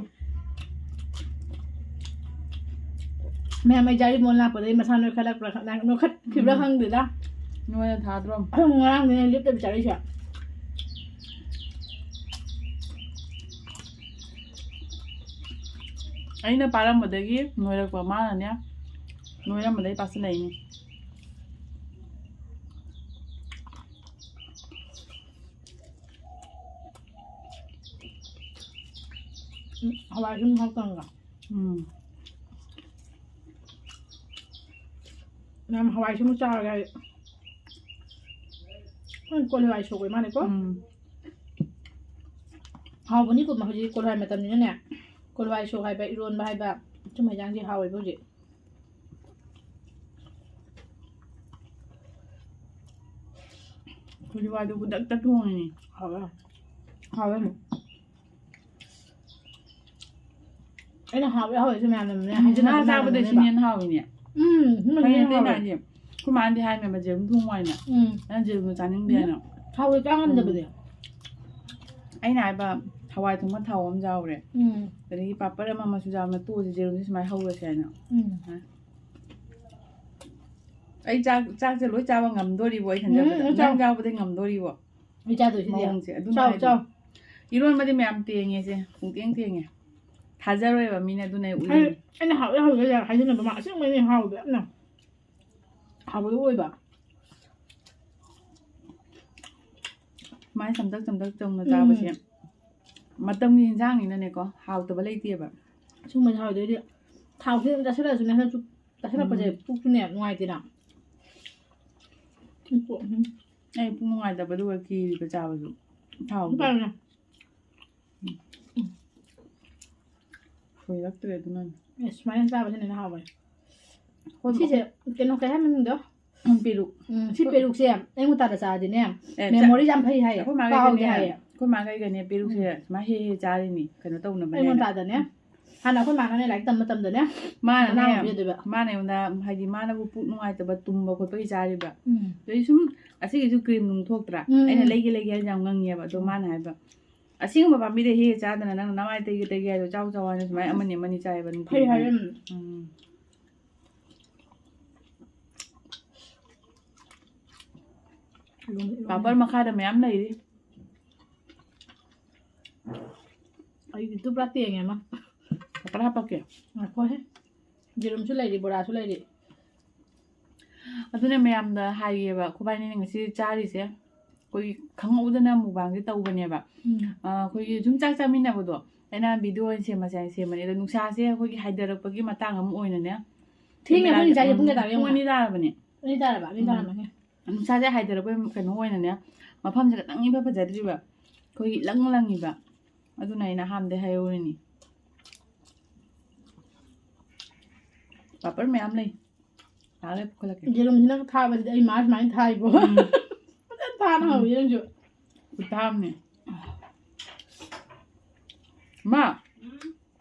ꯃꯌꯥꯝ ꯑꯩ ꯖꯥꯔꯤ ꯃꯣꯟ ꯂꯥꯛꯄꯗꯩ ꯃꯁꯥ ꯅꯣꯏꯈꯠꯂꯛꯄ꯭ꯔꯥ ꯈ-, ꯅꯣꯏꯈꯠꯈꯤꯕ꯭ꯔꯥ ꯎꯝ꯫ ꯈꯪꯗꯦꯗ꯫ ꯅꯣꯏꯅ ꯊꯥꯗ꯭ꯔꯣ? ꯑꯩ ꯉꯔꯥꯡꯗꯩꯅꯦ ꯂꯦꯞꯇꯕꯤ ꯆꯥꯔꯛꯏꯁꯦ꯫ ꯑꯩꯅ ꯄꯥꯔꯝꯕꯗꯒꯤ ꯅꯣꯏꯔꯛꯄ, ꯃꯥꯅꯅꯦ ꯅꯣꯏꯔꯝꯕꯗꯒꯤ ꯄꯥꯁꯤꯜꯂꯛꯏꯅꯦ꯫ ꯎꯝ, ꯍꯋꯥꯏꯁꯨ ꯑꯗꯨꯝ ꯍꯥꯎꯇꯪꯒ꯫ ꯎꯝ꯫ ꯃꯌꯥꯝ ꯍꯋꯥꯏꯁꯨ ꯑꯃꯨꯛ ꯆꯥꯔꯒ ꯑꯩ꯫ ꯎꯝ, ꯀꯣꯂꯤ ꯍꯋꯥꯏ ꯁꯣꯛꯄ ꯃꯥꯅꯦꯀꯣ? ꯎꯝ꯫ ꯍꯥꯎꯕꯅꯤꯀꯣ, ꯍꯧꯖꯤꯛ ꯀꯣꯂꯤ ꯍꯋꯥꯏ ꯃꯇꯝꯅꯤꯅꯅꯦ꯫ ꯀꯣꯂꯤ ꯍꯋꯥꯏ ꯁꯣꯛ ꯍꯥꯏꯕ, ꯏꯔꯣꯟꯕ ꯍꯥꯏꯕ, ꯑꯆꯨꯝ ꯍꯩꯖꯥꯡꯁꯦ ꯍꯥꯎꯋꯦꯕ ꯍꯧꯖꯤꯛ꯫ ꯀꯣꯂꯤ ꯍꯋꯥꯏꯗꯨ ꯈꯨꯗꯛꯇ ꯊꯣꯡꯉꯤꯅꯦ꯫ ꯍꯥꯎꯋꯦ꯫ ꯍꯥꯎꯋꯦ ꯑꯃꯨꯛ꯫ ꯑꯩꯅ ꯍꯥꯎꯋꯦ ꯍꯥꯎꯋꯦꯁꯦ ꯃꯌꯥꯝꯅꯅꯦ ꯎꯝ, ꯍꯥꯏꯖꯤꯟꯅꯕ ꯉꯥ ꯆꯥꯕꯗꯩ ꯃꯌꯥꯝꯅꯅꯦꯕ꯫ ꯁꯤꯅ ꯍꯦꯟꯅ ꯍꯥꯎꯋꯤꯅꯦ꯫ ꯎꯝ, ꯁꯤꯅ ꯈꯪꯉꯦ, ꯍꯦꯟꯅ ꯑꯇꯩꯅ ꯍꯥꯎꯋꯦ꯫ ꯍꯥꯏꯁꯦ, ꯑꯩꯈꯣꯏ ꯃꯥꯅꯗꯤ ꯍꯥꯏꯅꯦꯕ, "ꯖꯦꯔꯨꯝ ꯊꯣꯡꯉꯨ" ꯍꯥꯏꯅ꯫ ꯎꯝ꯫ ꯅꯪ ꯖꯦꯔꯨꯝꯗꯣ ꯆꯥꯅꯤꯡꯗꯦ ꯎꯝ꯫ ꯍꯥꯏꯅ꯫ ꯍꯥꯎꯋꯦ, ꯆꯥ ꯉꯝꯗꯕꯅꯦ꯫ ꯎꯝ꯫ ꯑꯩꯅ ꯍꯥꯏꯕ, ꯍꯋꯥꯏ ꯊꯣꯡꯕ ꯊꯥꯎ ꯑꯃ ꯌꯥꯎꯔꯦ꯫ ꯎꯝ꯫ ꯑꯗꯒꯤ ꯄꯥꯄꯔ ꯑꯃ ꯑꯃꯁꯨ ꯌꯥꯎꯔꯦ, ꯇꯣꯛꯑꯁꯤ, ꯖꯦꯔꯨꯝꯁꯦ ꯁꯨꯃꯥꯏꯅ ꯍꯧꯔꯁꯦ ꯍꯥꯏꯅ꯫ ꯎꯝ꯫ ꯑꯩ ꯆꯥꯛ, ꯆꯥꯛꯁꯦ ꯂꯣꯏ ꯆꯥꯕ ꯉꯝꯗꯣꯔꯤꯕꯣ ꯑꯩ ꯈꯟꯖꯕꯗ? ꯎꯝ, ꯆꯥꯎ꯫ ꯅꯪ ꯌꯥꯎꯕꯗꯤ ꯉꯝꯗꯣꯔꯤꯕꯣ? ꯑꯩ ꯆꯥꯗꯣꯏꯁꯤꯗꯤ꯫ ꯃꯑꯣꯡꯁꯦ, ꯑꯗꯨꯅ ꯆꯥꯎ, ꯍꯥꯏꯗꯤ꯫ ꯆꯥꯎ꯫ ꯏꯔꯣꯟꯕꯗꯤ ꯃꯌꯥꯝ ꯇꯦꯡꯉꯦꯁꯦ, ꯄꯨꯡꯇꯦꯡ ꯇꯦꯡꯉꯦ꯫ ꯊꯥꯖꯔꯣꯏꯕ ꯃꯤꯅ, ꯑꯗꯨꯅ ꯑꯩ ꯑꯩ, ꯎꯠꯂꯤꯅꯦ꯫ ꯑꯩꯅ ꯍꯥꯎꯋꯦ ꯍꯥꯎꯋꯦ ꯍꯥꯏꯖꯟꯅꯕ ꯃꯥ ꯑꯁꯦꯡꯕꯩꯅꯦ ꯍꯥꯎꯋꯦ ꯌꯥꯝꯅ꯫ ꯍꯥꯎꯕꯗꯣ ꯑꯣꯏꯕ꯫ ꯁꯨꯃꯥꯏꯅ ꯆꯝꯇꯛ ꯆꯝꯇꯛ ꯆꯝꯅ ꯎꯝ꯫ ꯆꯥꯕꯁꯦ ꯃꯇꯝꯒꯤ ꯏꯟꯖꯥꯡꯅꯤꯅꯅꯦꯀꯣ, ꯍꯥꯎꯇꯕ ꯂꯩꯇꯦꯕ꯫ ꯑꯁꯨꯝꯕꯁꯦ ꯍꯥꯎꯗꯣꯏꯗꯤ ꯊꯥꯎꯁꯦ ꯑꯗꯨꯝ ꯆꯥꯁꯤꯜꯂꯛꯑꯁꯨꯅꯦ, ꯍꯟꯗꯛꯁꯨ ꯆꯥꯁꯤꯜꯂꯛꯄꯁꯦ ꯎꯝ꯫ ꯄꯨꯛꯁꯨꯅꯦ ꯅꯨꯡꯉꯥꯏꯇꯦꯅ꯫ ꯎꯝ꯫ ꯑꯩ ꯄꯨꯛ ꯅꯨꯡꯉꯥꯏꯇꯕ, ꯑꯗꯨꯒ ꯀꯤꯔꯤꯕ ꯆꯥꯕꯁꯨ ꯊꯥꯎꯗꯣ꯫ ꯐꯔꯦꯅꯦ꯫ ꯎꯝ꯫ ꯂꯩꯔꯛꯇ꯭ꯔꯦ ꯑꯗꯨꯅꯅꯦ꯫ ꯑꯦ, ꯁꯨꯃꯥꯏꯅ ꯆꯥꯕꯁꯤꯅ ꯍꯦꯟꯅ ꯍꯥꯎꯕꯅꯦ꯫ ꯑꯩꯈꯣꯏ ꯁꯤꯁꯦ ꯀꯩꯅꯣ ꯀꯩ ꯍꯥꯏ ꯃꯃꯤꯡꯗꯣ? ꯎꯝ, ꯄꯦꯔꯨꯛ꯫ ꯎꯝ, ꯁꯤ ꯄꯦꯔꯨꯛꯁꯦ ꯑꯌꯨꯛ ꯉꯟꯇꯥꯗ ꯆꯥꯔꯗꯤꯅꯦ, ꯑꯦ, ꯆꯥ-, memory ꯌꯥꯝ ꯐꯩ ꯍꯥꯏ꯫ ꯑꯩꯈꯣꯏ ꯃꯥꯒ ꯀꯥꯎꯗꯦ ꯑꯩꯒꯅꯦ, ꯍꯥꯏꯌꯦ꯫ ꯑꯩꯈꯣꯏ ꯃꯥꯒ ꯑꯩꯒꯅꯦ ꯄꯦꯔꯨꯛꯁꯦ ꯎꯝ꯫ ꯁꯨꯃꯥꯏꯅ ꯍꯦꯛ ꯍꯦꯛ ꯆꯥꯔꯤꯅꯤ, ꯀꯩꯅꯣ ꯇꯧꯅꯕꯅꯦꯅ꯫ ꯑꯌꯨꯛ ꯉꯟꯇꯥꯗꯅꯦ꯫ ꯎꯝ꯫ ꯍꯥꯟꯅ ꯑꯩꯈꯣꯏ ꯃꯥꯅꯅꯦ ꯂꯥꯏꯔꯤꯛ ꯇꯝꯕ ꯃꯇꯝꯗꯅꯦ, ꯃꯥꯅꯅꯦ, ꯃꯅꯥ ꯑꯃ ꯄꯤꯖꯗꯣꯏꯕ꯫ ꯃꯥꯅ ꯑꯩꯉꯣꯟꯗ, ꯍꯥꯏꯗꯤ, ꯃꯥꯅꯕꯨ ꯄꯨꯛ ꯅꯨꯡꯉꯥꯏꯇꯕ, ꯇꯨꯝꯕ ꯈꯣꯠꯄꯒꯤ ꯆꯥꯔꯤꯕ꯫ ꯎꯝ꯫ ꯑꯗꯩ ꯁꯨꯝ ꯑꯁꯤꯒꯤꯁꯨ cream ꯅꯨꯡ ꯊꯣꯛꯇ꯭ꯔꯥ? ꯎꯝ꯫ ꯑꯩꯅ ꯂꯩꯒꯦ, ꯂꯩꯒꯦ ꯍꯥꯏꯁꯦ ꯌꯥꯝ ꯉꯪꯉꯦꯕ꯫ ꯑꯗꯣ ꯎꯝ꯫ ꯃꯥꯅ ꯍꯥꯏꯕ, "ꯑꯁꯦꯡꯕ ꯄꯥꯝꯕꯤꯗ ꯍꯦꯛ ꯍꯦꯛ ꯆꯥꯗꯅ ꯅꯪꯅ ꯅꯃꯥꯏ ꯇꯩꯒꯦ, ꯇꯩꯒꯦ ꯍꯥꯏꯗꯣ ꯆꯥꯎ, ꯆꯥꯎ" ꯍꯥꯏꯅ ꯁꯨꯃꯥꯏꯅ ꯑꯃꯅꯤ, ꯑꯃꯅꯤ ꯆꯥꯏꯌꯦꯕ ꯅꯨꯡꯇꯤꯒꯤ꯫ ꯐꯩ ꯍꯥꯏꯌꯦ꯫ ꯎꯝ꯫ ꯂꯣꯡ-, ꯂꯣꯡ-, ꯄꯥꯄꯔ ꯃꯈꯥꯗ ꯃꯌꯥꯝ ꯂꯩꯔꯤ꯫ ꯑꯩꯒꯤꯗꯨ ꯄꯨꯔꯥ ꯇꯦꯡꯉꯦ ꯑꯃ꯫ ꯄꯥꯄꯔ ꯍꯥꯞꯄꯛꯀꯦ꯫ ꯉꯥꯏꯈꯣꯍꯦ꯫ ꯌꯦꯔꯨꯝꯁꯨ ꯂꯩꯔꯤ, ꯕꯣꯔꯥꯁꯨ ꯂꯩꯔꯤ꯫ ꯑꯗꯨꯅ ꯃꯌꯥꯝꯗ ꯍꯥꯏꯒꯦꯕ, ꯑꯩꯈꯣꯏꯕꯥꯅꯤꯅ ꯉꯁꯤ ꯆꯥꯔꯤꯁꯦ, ꯑꯩꯈꯣꯏꯒꯤ ꯈꯪꯍꯧꯗꯅ mukbangꯁꯦ ꯇꯧꯕꯅꯦꯕ꯫ ꯎꯝ꯫ ꯑ, ꯑꯩꯈꯣꯏꯒꯤ ꯁꯨꯝ ꯆꯥꯛ ꯆꯥꯃꯤꯟꯅꯕꯗꯣ, ꯑꯩꯅ video ꯑꯣꯏꯅ ꯁꯦꯝꯃꯁꯦ ꯍꯥꯏꯅ ꯁꯦꯝꯕꯅꯦ꯫ ꯑꯗꯣ ꯅꯨꯡꯁꯥꯁꯦ ꯑꯩꯈꯣꯏꯒꯤ ꯍꯥꯏꯊꯔꯛꯄꯒꯤ ꯃꯇꯥꯡ ꯑꯃ ꯑꯣꯏꯅꯅꯦ, ꯊꯦꯡꯉꯦ, ꯑꯩꯈꯣꯏꯅ ꯆꯥꯏꯁꯦ ꯄꯨꯡ ꯀꯌꯥ ꯇꯥꯔꯦ ꯄꯨꯡ ꯌꯦꯡꯉꯨꯅꯦ? ꯑꯅꯤ ꯇꯥꯔꯕꯅꯦ꯫ ꯑꯅꯤ ꯇꯥꯔꯕ? ꯑꯅꯤ ꯎꯝ꯫ ꯇꯥꯔꯝꯃꯅꯤ꯫ ꯅꯨꯡꯁꯥꯁꯦ ꯍꯥꯏꯊꯔꯛꯄꯩ ꯀꯩꯅꯣ ꯑꯣꯏꯅꯅꯦ, ꯃꯐꯝꯁꯦ ꯈꯤꯇꯪ ꯏꯐ ꯐꯖꯗ꯭ꯔꯤꯕ, ꯑꯩꯈꯣꯏꯒꯤ ꯏꯂꯪ ꯂꯪꯉꯤꯕ꯫ ꯑꯗꯨꯅ ꯑꯩꯅ ꯑꯍꯥꯟꯕꯗꯩ ꯍꯥꯏꯍꯧꯔꯤꯅꯤ꯫ ꯄꯥꯄꯔ ꯃꯌꯥꯝ ꯂꯩ꯫ ꯉꯥꯏꯍꯥꯛ ꯂꯩꯔ ꯄꯨꯈꯠꯂꯛꯀꯦ꯫ ꯌꯦꯔꯨꯝꯁꯤꯅ ꯊꯥꯕꯁꯤꯗꯤ ꯑꯩ ꯃꯥ ꯁꯨꯃꯥꯏꯅ ꯊꯥꯏꯕꯣ꯫ ꯎꯝ꯫ ꯐꯖꯅ ꯊꯥꯅ ꯎꯝ꯫ ꯍꯧꯋꯤ ꯌꯦꯔꯨꯝꯁꯨ꯫ ꯈꯨꯊꯥ ꯑꯃꯅꯦ꯫ ꯃꯥ,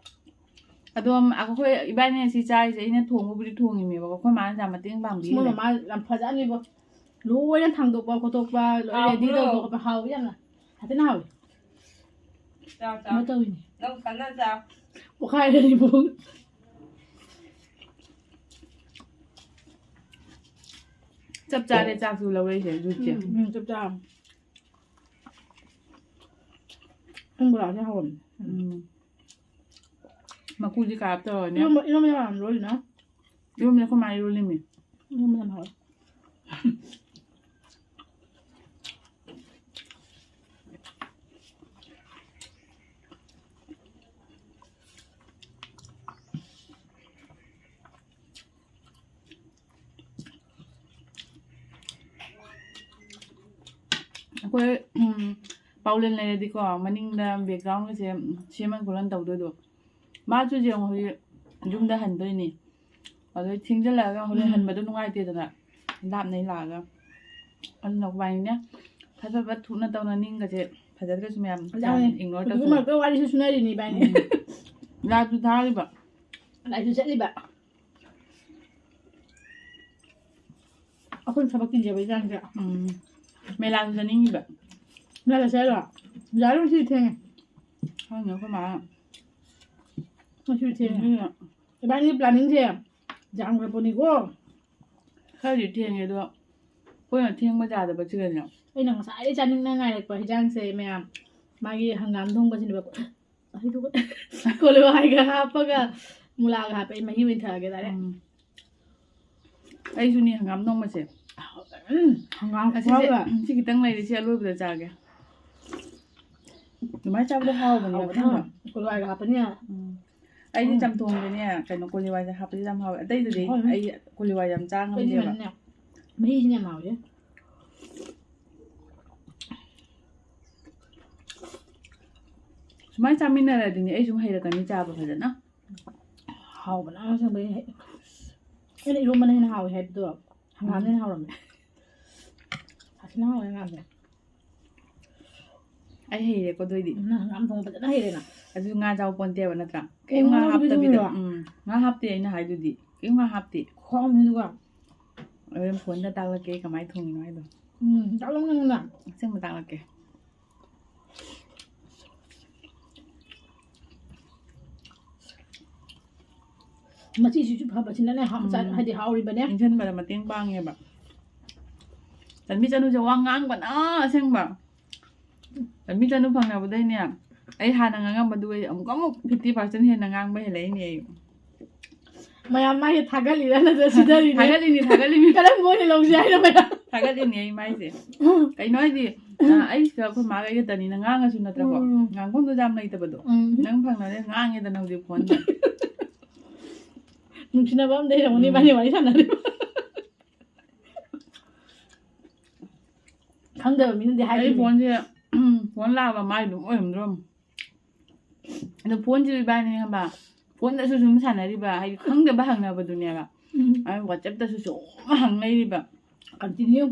ꯑꯗꯣ ꯑꯩꯈꯣꯏ ꯏꯕꯥꯅꯤꯅ ꯁꯤ ꯆꯥꯔꯤꯁꯦ ꯑꯩꯅ ꯊꯣꯡꯕꯕꯨꯗꯤ ꯊꯣꯡꯉꯤꯅꯦꯕꯀꯣ, ꯑꯩꯈꯣꯏ ꯃꯥꯅ ꯌꯥꯝ ꯃꯇꯦꯡ ꯄꯥꯡꯕꯤꯔꯤꯅꯦ꯫ ꯃꯣꯏ ꯃꯃꯥ ꯌꯥꯝ ꯐꯖꯅꯤꯕꯣ꯫ ꯂꯣꯏꯅ ꯊꯥꯡꯗꯣꯛꯄ ꯈꯣꯠꯇꯣꯛꯄ, ꯂꯣꯏ ready ꯍꯥꯎꯕ꯭ꯔꯣ? ꯇꯧꯕ ꯈꯣꯠꯄ ꯍꯥꯎꯋꯤ ꯌꯥꯝꯅ꯫ ꯐꯖꯅ ꯍꯥꯎꯋꯤ꯫ ꯆꯥꯎ, ꯆꯥꯎ꯫ ꯀꯩꯅꯣ ꯇꯧꯋꯤꯅꯦ꯫ ꯅꯪ ꯀꯟꯅ ꯆꯥꯎ꯫ ꯄꯣꯛꯈꯥꯏꯔꯅꯤ ꯄꯨꯡ꯫ ꯆꯞ ꯆꯥꯔꯦ ꯆꯥꯛꯁꯨ ꯂꯧꯔꯛꯏꯁꯦ, ꯖꯨꯠꯁꯦ꯫ ꯎꯝ, ꯎꯝ, ꯆꯞ ꯆꯥꯔꯦ꯫ ꯈꯪꯕ꯭ꯔꯥ? ꯁꯤ ꯍꯥꯎꯔꯝꯃꯦ꯫ ꯎꯝ꯫ ꯃꯀꯨꯗꯤ ꯀꯥꯔꯞ ꯇꯧꯔꯅꯤ꯫ ꯏꯔꯣꯝꯕ, ꯏꯔꯣꯝꯕ ꯌꯥꯝ ꯂꯣꯜꯂꯤꯅ꯫ ꯏꯔꯣꯝꯕꯗꯤ ꯑꯩꯈꯣꯏ ꯃꯥ ꯏꯔꯣꯜꯂꯤꯃꯤ꯫ ꯏꯔꯣꯝꯕ ꯌꯥꯝ ꯍꯥꯎꯋꯦ꯫ ꯑꯩꯈꯣꯏ, ꯎꯝ, ꯄꯥꯎꯂꯦꯟ ꯂꯩꯔꯗꯤꯀꯣ, ꯃꯅꯤꯡꯗ backgroundꯒꯁꯦ ꯁꯦꯝꯃꯟ ꯈꯣꯠꯂꯟ ꯇꯧꯗꯣꯏꯗꯣ꯫ ꯃꯥꯁꯨ ꯌꯦꯡꯉꯣ, ꯍꯧꯖꯤꯛ ꯌꯨꯝꯗ ꯍꯟꯗꯣꯏꯅꯤ꯫ ꯑꯗꯨ ꯊꯦꯡꯖꯤꯜꯂꯛꯑꯒ ꯍꯣꯔꯦꯟ ꯎꯝ꯫ ꯍꯟꯕꯗꯣ ꯅꯨꯡꯉꯥꯏꯇꯦꯗꯅ, ꯂꯥꯞꯅꯩ ꯂꯥꯛꯑꯒ꯫ ꯑꯗꯨꯅ ꯎꯄꯥꯏꯅꯦ, ꯐꯠ ꯐꯠ ꯐꯠ ꯊꯨꯅ ꯇꯧꯅ, ꯅꯤꯡꯒꯁꯦ ꯐꯖꯗ꯭ꯔꯁꯨ ꯃꯌꯥꯝ ꯌꯥꯝ ꯏꯒꯅꯣꯔ ꯍꯧꯖꯤꯛ ꯇꯧꯁꯜꯂꯣ꯫ ꯃꯔꯛꯇ ꯋꯥꯔꯤꯁꯨ ꯁꯨꯅꯔꯤꯅꯤ ꯏꯕꯥꯅꯤ꯫ ꯎꯝ꯫ ꯂꯥꯏꯞꯁꯨ ꯊꯥꯔꯤꯕ꯫ ꯂꯥꯏꯁꯨ ꯆꯠꯂꯤꯕ꯫ ꯑꯩꯈꯣꯏ ꯊꯕꯛ ꯆꯤꯟꯖꯕꯩ ꯆꯥꯡꯁꯦ꯫ ꯎꯝ꯫ ꯃꯦꯂꯥꯁꯨ ꯆꯠꯅꯤꯡꯉꯤꯕ꯫ ꯃꯦꯂꯥ ꯆꯠꯂꯣ꯫ ꯌꯥꯔꯣꯏ, ꯁꯤ ꯊꯦꯡꯉꯦ꯫ ꯈꯪꯗꯦ, ꯑꯩꯈꯣꯏ ꯃꯥ꯫ ꯉꯁꯤ ꯊꯦꯡꯉꯦ꯫ ꯎꯝ꯫ ꯏꯕꯥꯅꯤ ꯄ꯭ꯂꯥꯅꯤꯡꯁꯦ ꯌꯥꯝꯈ꯭ꯔꯄꯣꯠꯅꯤꯀꯣ꯫ ꯈꯔꯗꯤ ꯊꯦꯡꯉꯦ ꯑꯗꯣ, ꯑꯩꯈꯣꯏꯅ ꯊꯦꯡꯕ ꯌꯥꯗꯕꯁꯤꯒꯅꯦ꯫ ꯑꯩꯅ ꯉꯁꯥꯏꯗꯩ ꯆꯥꯅꯤꯡꯅ ꯉꯥꯏꯔꯛꯄ ꯍꯤꯟꯖꯥꯡꯁꯦ ꯃꯌꯥꯝ, ꯃꯥꯒꯤ ꯍꯪꯒꯥꯝ ꯊꯣꯡꯕꯁꯤꯅꯦꯕ꯫ ꯑꯗꯨꯒ ꯀꯣꯂꯨ ꯍꯋꯥꯏꯒ ꯍꯥꯞꯄꯒ ꯃꯨꯂꯥꯒ ꯍꯥꯞꯄꯦ꯫ ꯑꯩ ꯃꯍꯤ ꯑꯣꯏꯅ ꯊꯛꯑꯒꯦ ꯇꯥꯔꯦ꯫ ꯎꯝ꯫ ꯑꯩꯁꯨꯅꯤ ꯍꯪꯒꯥꯝ ꯊꯣꯡꯕꯁꯦ꯫ ꯎꯝ, ꯍꯪꯒꯥꯝ ꯑꯁꯤꯁꯦ, ꯈꯨꯍꯥꯎꯒ꯫ ꯎꯝ, ꯁꯤ ꯈꯤꯇꯪ ꯂꯩꯔꯤ, ꯁꯤ ꯑꯂꯣꯏꯕꯗ ꯆꯥꯒꯦ꯫ ꯑꯗꯨꯃꯥꯏꯅ ꯆꯥꯕꯗꯣ ꯍꯥꯎꯕꯅꯦꯕ, ꯍꯥꯎꯕꯅꯦ꯫ ꯈꯪꯕ꯭ꯔꯥ? ꯀꯣꯂꯨ ꯍꯋꯥꯏꯒ ꯍꯥꯞꯄꯅꯤ꯫ ꯎꯝ꯫ ꯑꯩꯗꯤ ꯎꯝ꯫ ꯆꯝꯊꯣꯡꯗꯅꯦ, ꯀꯩꯅꯣ, ꯀꯣꯂꯤ ꯍꯋꯥꯏꯁꯦ ꯍꯥꯞꯄꯗꯤ ꯌꯥꯝ ꯍꯥꯎꯋꯦ꯫ ꯑꯇꯩꯗꯨꯗꯤ ꯍꯣꯏ꯫ ꯑꯩ ꯀꯣꯂꯤ ꯍꯋꯥꯏ ꯌꯥꯝ ꯆꯥ ꯉꯝꯗꯦꯕ꯫ ꯑꯩꯗꯤꯅꯦ, ꯃꯍꯤꯁꯤꯅ ꯌꯥꯝ ꯍꯥꯎꯋꯦ꯫ ꯁꯨꯃꯥꯏꯅ ꯆꯥꯃꯤꯟꯅꯔꯗꯤꯅꯦ, ꯑꯩ ꯁꯨꯝ ꯍꯩꯔꯛꯀꯅꯤ ꯆꯥꯕ ꯐꯖꯅ꯫ ꯍꯥꯎꯕꯅ ꯑꯁꯦꯡꯕꯩ꯫ ꯑꯩꯅ ꯏꯔꯣꯝꯕꯅ ꯍꯦꯟꯅ ꯍꯥꯎꯋꯦ ꯍꯥꯏꯕꯗꯣ ꯍꯪꯒꯥꯝꯅ ꯍꯦꯟꯅ ꯍꯥꯎꯔꯝꯃꯦ꯫ ꯁꯥꯊꯤꯅ ꯍꯥꯎꯋꯦ ꯍꯪꯒꯥꯝꯁꯦ꯫ ꯑꯩ ꯍꯩꯔꯦꯀꯣ ꯑꯗꯨ ꯑꯣꯏꯗꯤ꯫ ꯅꯪ ꯍꯪꯒꯥꯝ ꯊꯣꯡꯕ ꯐꯖꯅ ꯍꯩꯔꯦ ꯅꯪ꯫ ꯑꯗꯨ ꯉꯥ ꯆꯥꯕ ꯄꯣꯟꯇꯦꯕ ꯅꯠꯇ꯭ꯔꯥ? ꯀꯩꯝ ꯉꯥ ꯉꯥ ꯍꯥꯞꯇꯕꯤꯗ ꯊꯣꯡꯉꯤꯔꯣ? ꯎꯝ, ꯉꯥ ꯍꯥꯞꯇꯦ ꯑꯩꯅ ꯍꯥꯏꯗꯨꯗꯤ꯫ ꯀꯩꯝ ꯉꯥ ꯍꯥꯞꯇꯦ꯫ ꯈꯨꯍꯥꯎ ꯑꯃꯅꯤ ꯑꯗꯨꯒ꯫ ꯍꯣꯔꯦꯟ ꯐꯣꯟꯗ ꯇꯥꯛꯂꯛꯀꯦ ꯀꯃꯥꯏꯅ ꯊꯣꯡꯉꯤꯅꯣ ꯍꯥꯏꯗꯣ꯫ ꯎꯝ, ꯇꯥꯛꯂꯛꯅꯤꯡꯕ꯫ ꯑꯁꯦꯡꯕ ꯇꯥꯛꯂꯛꯀꯦ꯫ ꯃꯆꯤꯁꯤꯁꯨ ꯐꯕꯁꯤꯅꯅꯦ, ꯍꯥꯎ-, ꯆꯥ-, ꯎꯝ꯫ ꯍꯥꯏꯗꯤ ꯍꯥꯎꯔꯤꯕꯅꯦ꯫ ꯏꯟꯁꯤꯟꯕꯗ ꯃꯇꯦꯡ ꯄꯥꯡꯉꯦꯕ꯫ ꯆꯟꯕꯤ ꯆꯅꯨꯁꯦ ꯋꯥ ꯉꯥꯡꯕꯅ ꯑꯁꯦꯡꯕ꯫ ꯆꯟꯕꯤ ꯆꯅꯨ ꯐꯪꯅꯕꯗꯩꯅꯦ, ꯑꯩ ꯍꯥꯟꯅ ꯉꯥꯡꯉꯝꯕꯗꯨꯒ ꯑꯃꯨꯛꯀ ꯑꯃꯨꯛ fifty percent ꯍꯦꯟꯅ ꯉꯥꯡꯕ ꯍꯦꯜꯂꯛꯏꯅꯦ ꯑꯩ꯫ ꯃꯌꯥꯝ ꯃꯥꯒꯤ ꯊꯥꯒꯠꯂꯤꯔ ꯅꯠꯇ꯭ꯔ ꯁꯤꯗꯔꯤꯔ? ꯊꯥꯒꯠꯂꯤꯅꯤ, ꯊꯥꯒꯠꯂꯤꯅꯤ꯫ ꯀꯔꯝꯕ ꯑꯣꯏꯅ ꯂꯧꯁꯦ ꯍꯥꯏꯅꯣ ꯃꯌꯥꯝ? ꯊꯥꯒꯠꯂꯤꯅꯤ ꯑꯩ ꯃꯥꯏꯁꯦ꯫ ꯀꯩꯅꯣ ꯍꯥꯏꯗꯤ, ꯑ, ꯑꯩ ꯁꯤꯗ ꯑꯩꯈꯣꯏ ꯃꯥꯒ ꯑꯩ ꯈꯛꯇꯅꯤꯅ ꯉꯥꯡꯉꯁꯨ ꯅꯠꯇ꯭ꯔꯀꯣ? ꯎꯝ꯫ ꯉꯥꯡꯐꯝꯗꯨꯁꯨ ꯌꯥꯝ ꯂꯩꯇꯕꯗꯣ꯫ ꯎꯝ꯫ ꯅꯪ ꯐꯪꯅꯕꯅꯦ ꯉꯥꯡꯉꯦꯗꯅ ꯍꯧꯖꯤꯛ ꯐꯣꯟꯗ꯫ ꯅꯨꯡꯁꯤꯅꯕ ꯑꯝꯗ ꯂꯩꯔꯝꯒꯅꯤ ꯎꯝ꯫ ꯏꯕꯥꯅꯤ ꯋꯥꯔꯤ ꯁꯥꯟꯅꯔꯤꯕ꯫ ꯈꯪꯗꯕ ꯃꯤꯅꯗꯤ ꯑꯩ ꯍꯥꯏꯗꯣꯏꯅꯦ꯫ ꯐꯣꯟꯁꯦ, ꯐꯣꯟ ꯂꯥꯛꯑꯕ ꯃꯥꯏ ꯑꯗꯨꯝ ꯑꯣꯏꯔꯝꯗ꯭ꯔꯣ? ꯑꯗꯣ ꯐꯣꯟꯁꯤꯁꯨ ꯏꯕꯥꯅꯤ ꯈꯪꯕ, ꯐꯣꯟꯗꯁꯨ ꯁꯨꯝ ꯁꯥꯟꯅꯔꯤꯕ, ꯍꯥꯏꯗꯤ ꯈꯪꯗꯕ ꯍꯪꯅꯕꯗꯨꯅꯦꯕ꯫ ꯎꯝ꯫ ꯑꯗꯨ WhatsApp-ꯇꯁꯨ ꯁꯨꯝ ꯍꯪ ꯂꯩꯔꯤꯕ꯫ Continue꯫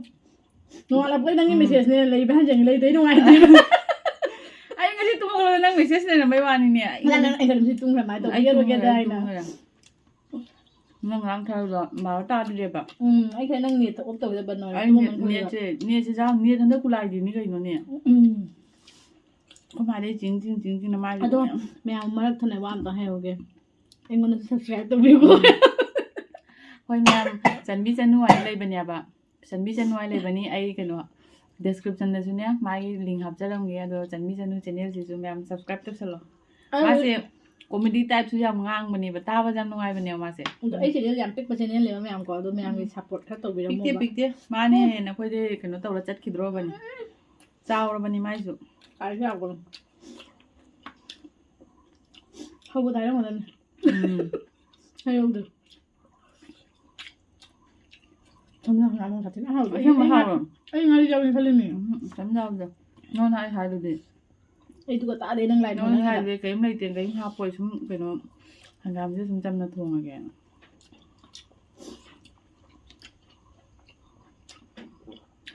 ꯅꯣꯡꯉꯥꯜꯂꯛꯄꯗꯩ ꯅꯪꯒꯤ ꯎꯝ꯫ Message-ꯅꯦ ꯂꯩꯕ ꯍꯟꯖꯟꯒꯦ ꯂꯩꯗꯣꯏ ꯅꯨꯡꯉꯥꯏꯇꯦ꯫ ꯑꯩ ꯉꯁꯤ ꯇꯨꯝꯍꯧꯒꯗꯕ ꯅꯪ message ꯂꯩꯔꯝꯕꯩ ꯋꯥꯅꯤꯅꯦ꯫ ꯅꯪ, ꯅꯪ ꯑꯩ ꯉꯁꯤ ꯇꯨꯝꯈ꯭ꯔꯦ, ꯀꯃꯥꯏꯅ ꯇꯧꯕ? ꯑꯩ ꯌꯦꯠꯂꯨꯒꯦꯗ ꯇꯨꯝꯈ꯭ꯔꯦ, ꯑꯩ ꯍꯥꯏꯅ꯫ ꯇꯨꯝꯈ꯭ꯔꯦ꯫ ꯅꯪ ꯉꯔꯥꯡ ꯊꯥꯕꯗꯣ ꯕꯥꯔꯣ ꯇꯥꯗ꯭ꯔꯦꯕ꯫ ꯎꯝ, ꯑꯩ ꯈꯔ ꯅꯪ net off ꯇꯧꯒꯗꯕ ꯅꯣꯏ ꯑꯩ ꯇꯨꯝꯃꯝꯃꯅꯤ net, ꯈꯜꯂꯒ꯫ Net-ꯁꯦ, net-ꯁꯦ ꯆꯥꯎ, net ꯍꯟꯗꯛ ꯈꯨꯂꯥꯏꯗꯨꯅꯤ ꯀꯩꯅꯣꯅꯦ꯫ ꯎꯝ꯫ ꯑꯩꯈꯣꯏ ꯃꯥꯗꯩ ꯆꯤꯡ ꯆꯤꯡ ꯆꯤꯡ ꯆꯤꯡꯅ ꯃꯥꯏꯁꯦ ꯑꯗꯣ ꯂꯣꯏꯅ꯫ ꯃꯌꯥꯝ ꯃꯔꯛ ꯊꯠꯅ ꯋꯥ ꯑꯝꯇ ꯍꯥꯏꯍꯧꯒꯦ꯫ ꯑꯩꯉꯣꯟꯗꯁꯨ subscribe ꯇꯧꯕꯤꯌꯨꯀꯣ꯫ ꯍꯣꯏ ꯃꯌꯥꯝ, ꯆꯟꯕꯤ ꯆꯅꯨ ꯍꯥꯏꯅ ꯂꯩꯕꯅꯦꯕ꯫ ꯆꯟꯕꯤ ꯆꯅꯨ ꯍꯥꯏꯅ ꯂꯩꯕꯅꯤ꯫ ꯑꯩ ꯀꯩꯅꯣ, description-ꯗꯁꯨꯅꯦ ꯃꯥꯒꯤ link ꯍꯥꯞꯆꯔꯝꯒꯦ꯫ ꯑꯗꯣ ꯆꯟꯕꯤ ꯆꯅꯨ channel-ꯁꯤꯁꯨ ꯃꯌꯥꯝ subscribe ꯇꯧꯁꯜꯂꯣ꯫ ꯑꯩ ꯃꯥꯁꯦ comedy type-ꯁꯨ ꯌꯥꯝ ꯉꯥꯡꯕꯅꯦꯕ, ꯇꯥꯕꯗ ꯌꯥꯝ ꯅꯨꯡꯉꯥꯏꯕꯅꯦꯕ ꯃꯥꯁꯦ꯫ ꯑꯗꯣ ꯑꯩ channel ꯌꯥꯝ ꯄꯤꯛꯄ channel-ꯅꯦꯕ ꯃꯌꯥꯝꯀꯣ, ꯑꯗꯣ ꯃꯌꯥꯝꯒꯤ ꯎꯝ꯫ Support ꯈꯔ ꯇꯧꯕꯤꯔꯝꯃꯣꯕ꯫ ꯄꯤꯛꯇꯦ, ꯄꯤꯛꯇꯦ꯫ ꯃꯥꯅ ꯎꯝ꯫ ꯍꯦꯟꯅ ꯑꯩꯈꯣꯏꯗꯩ ꯀꯩꯅꯣ ꯇꯧꯔ ꯆꯠꯈꯤꯗ꯭ꯔꯣꯕꯅꯤ꯫ ꯆꯥꯎꯔꯕꯅꯤ ꯃꯥꯏꯁꯨ꯫ ꯀꯥꯏꯁꯨ ꯌꯥꯎꯕꯅꯤ꯫ ꯍꯧꯕꯗ ꯍꯥꯏꯔꯝꯒꯗꯕꯅꯤ꯫ ꯎꯝ꯫ ꯍꯥꯏꯍꯧꯗ꯭ꯔꯦ꯫ ꯊꯨꯝ ꯌꯥꯛ ꯌꯥꯛ ꯁꯥꯊꯤꯅ ꯍꯥꯎꯋꯦ꯫ ꯑꯁꯦꯡꯕ ꯑꯩ ꯉꯥ-, ꯍꯥꯎꯋꯦ꯫ ꯑꯩ ꯉꯥꯔꯤ ꯌꯥꯎꯏ ꯈꯜꯂꯤꯅꯦ꯫ ꯎꯝ, ꯀꯩꯝ ꯌꯥꯎꯗꯦ꯫ ꯅꯉꯣꯟꯗ ꯑꯩ ꯍꯥꯏꯗꯨꯗꯤ꯫ ꯑꯩꯗꯨꯒ ꯇꯥꯗꯦ ꯅꯪ ꯂꯥꯏ ꯅꯉꯣꯟꯗ ꯊꯣꯡꯉꯦ ꯍꯥꯏꯗꯨꯗꯤ ꯀꯩꯝ ꯂꯩꯇꯦ, ꯀꯩꯝ ꯍꯥꯞꯄꯣꯏ, ꯁꯨꯝ ꯀꯩꯅꯣ, ꯍꯪꯒꯥꯝꯁꯦ ꯁꯨꯝ ꯆꯝꯅ ꯊꯣꯡꯉꯒꯦꯅ꯫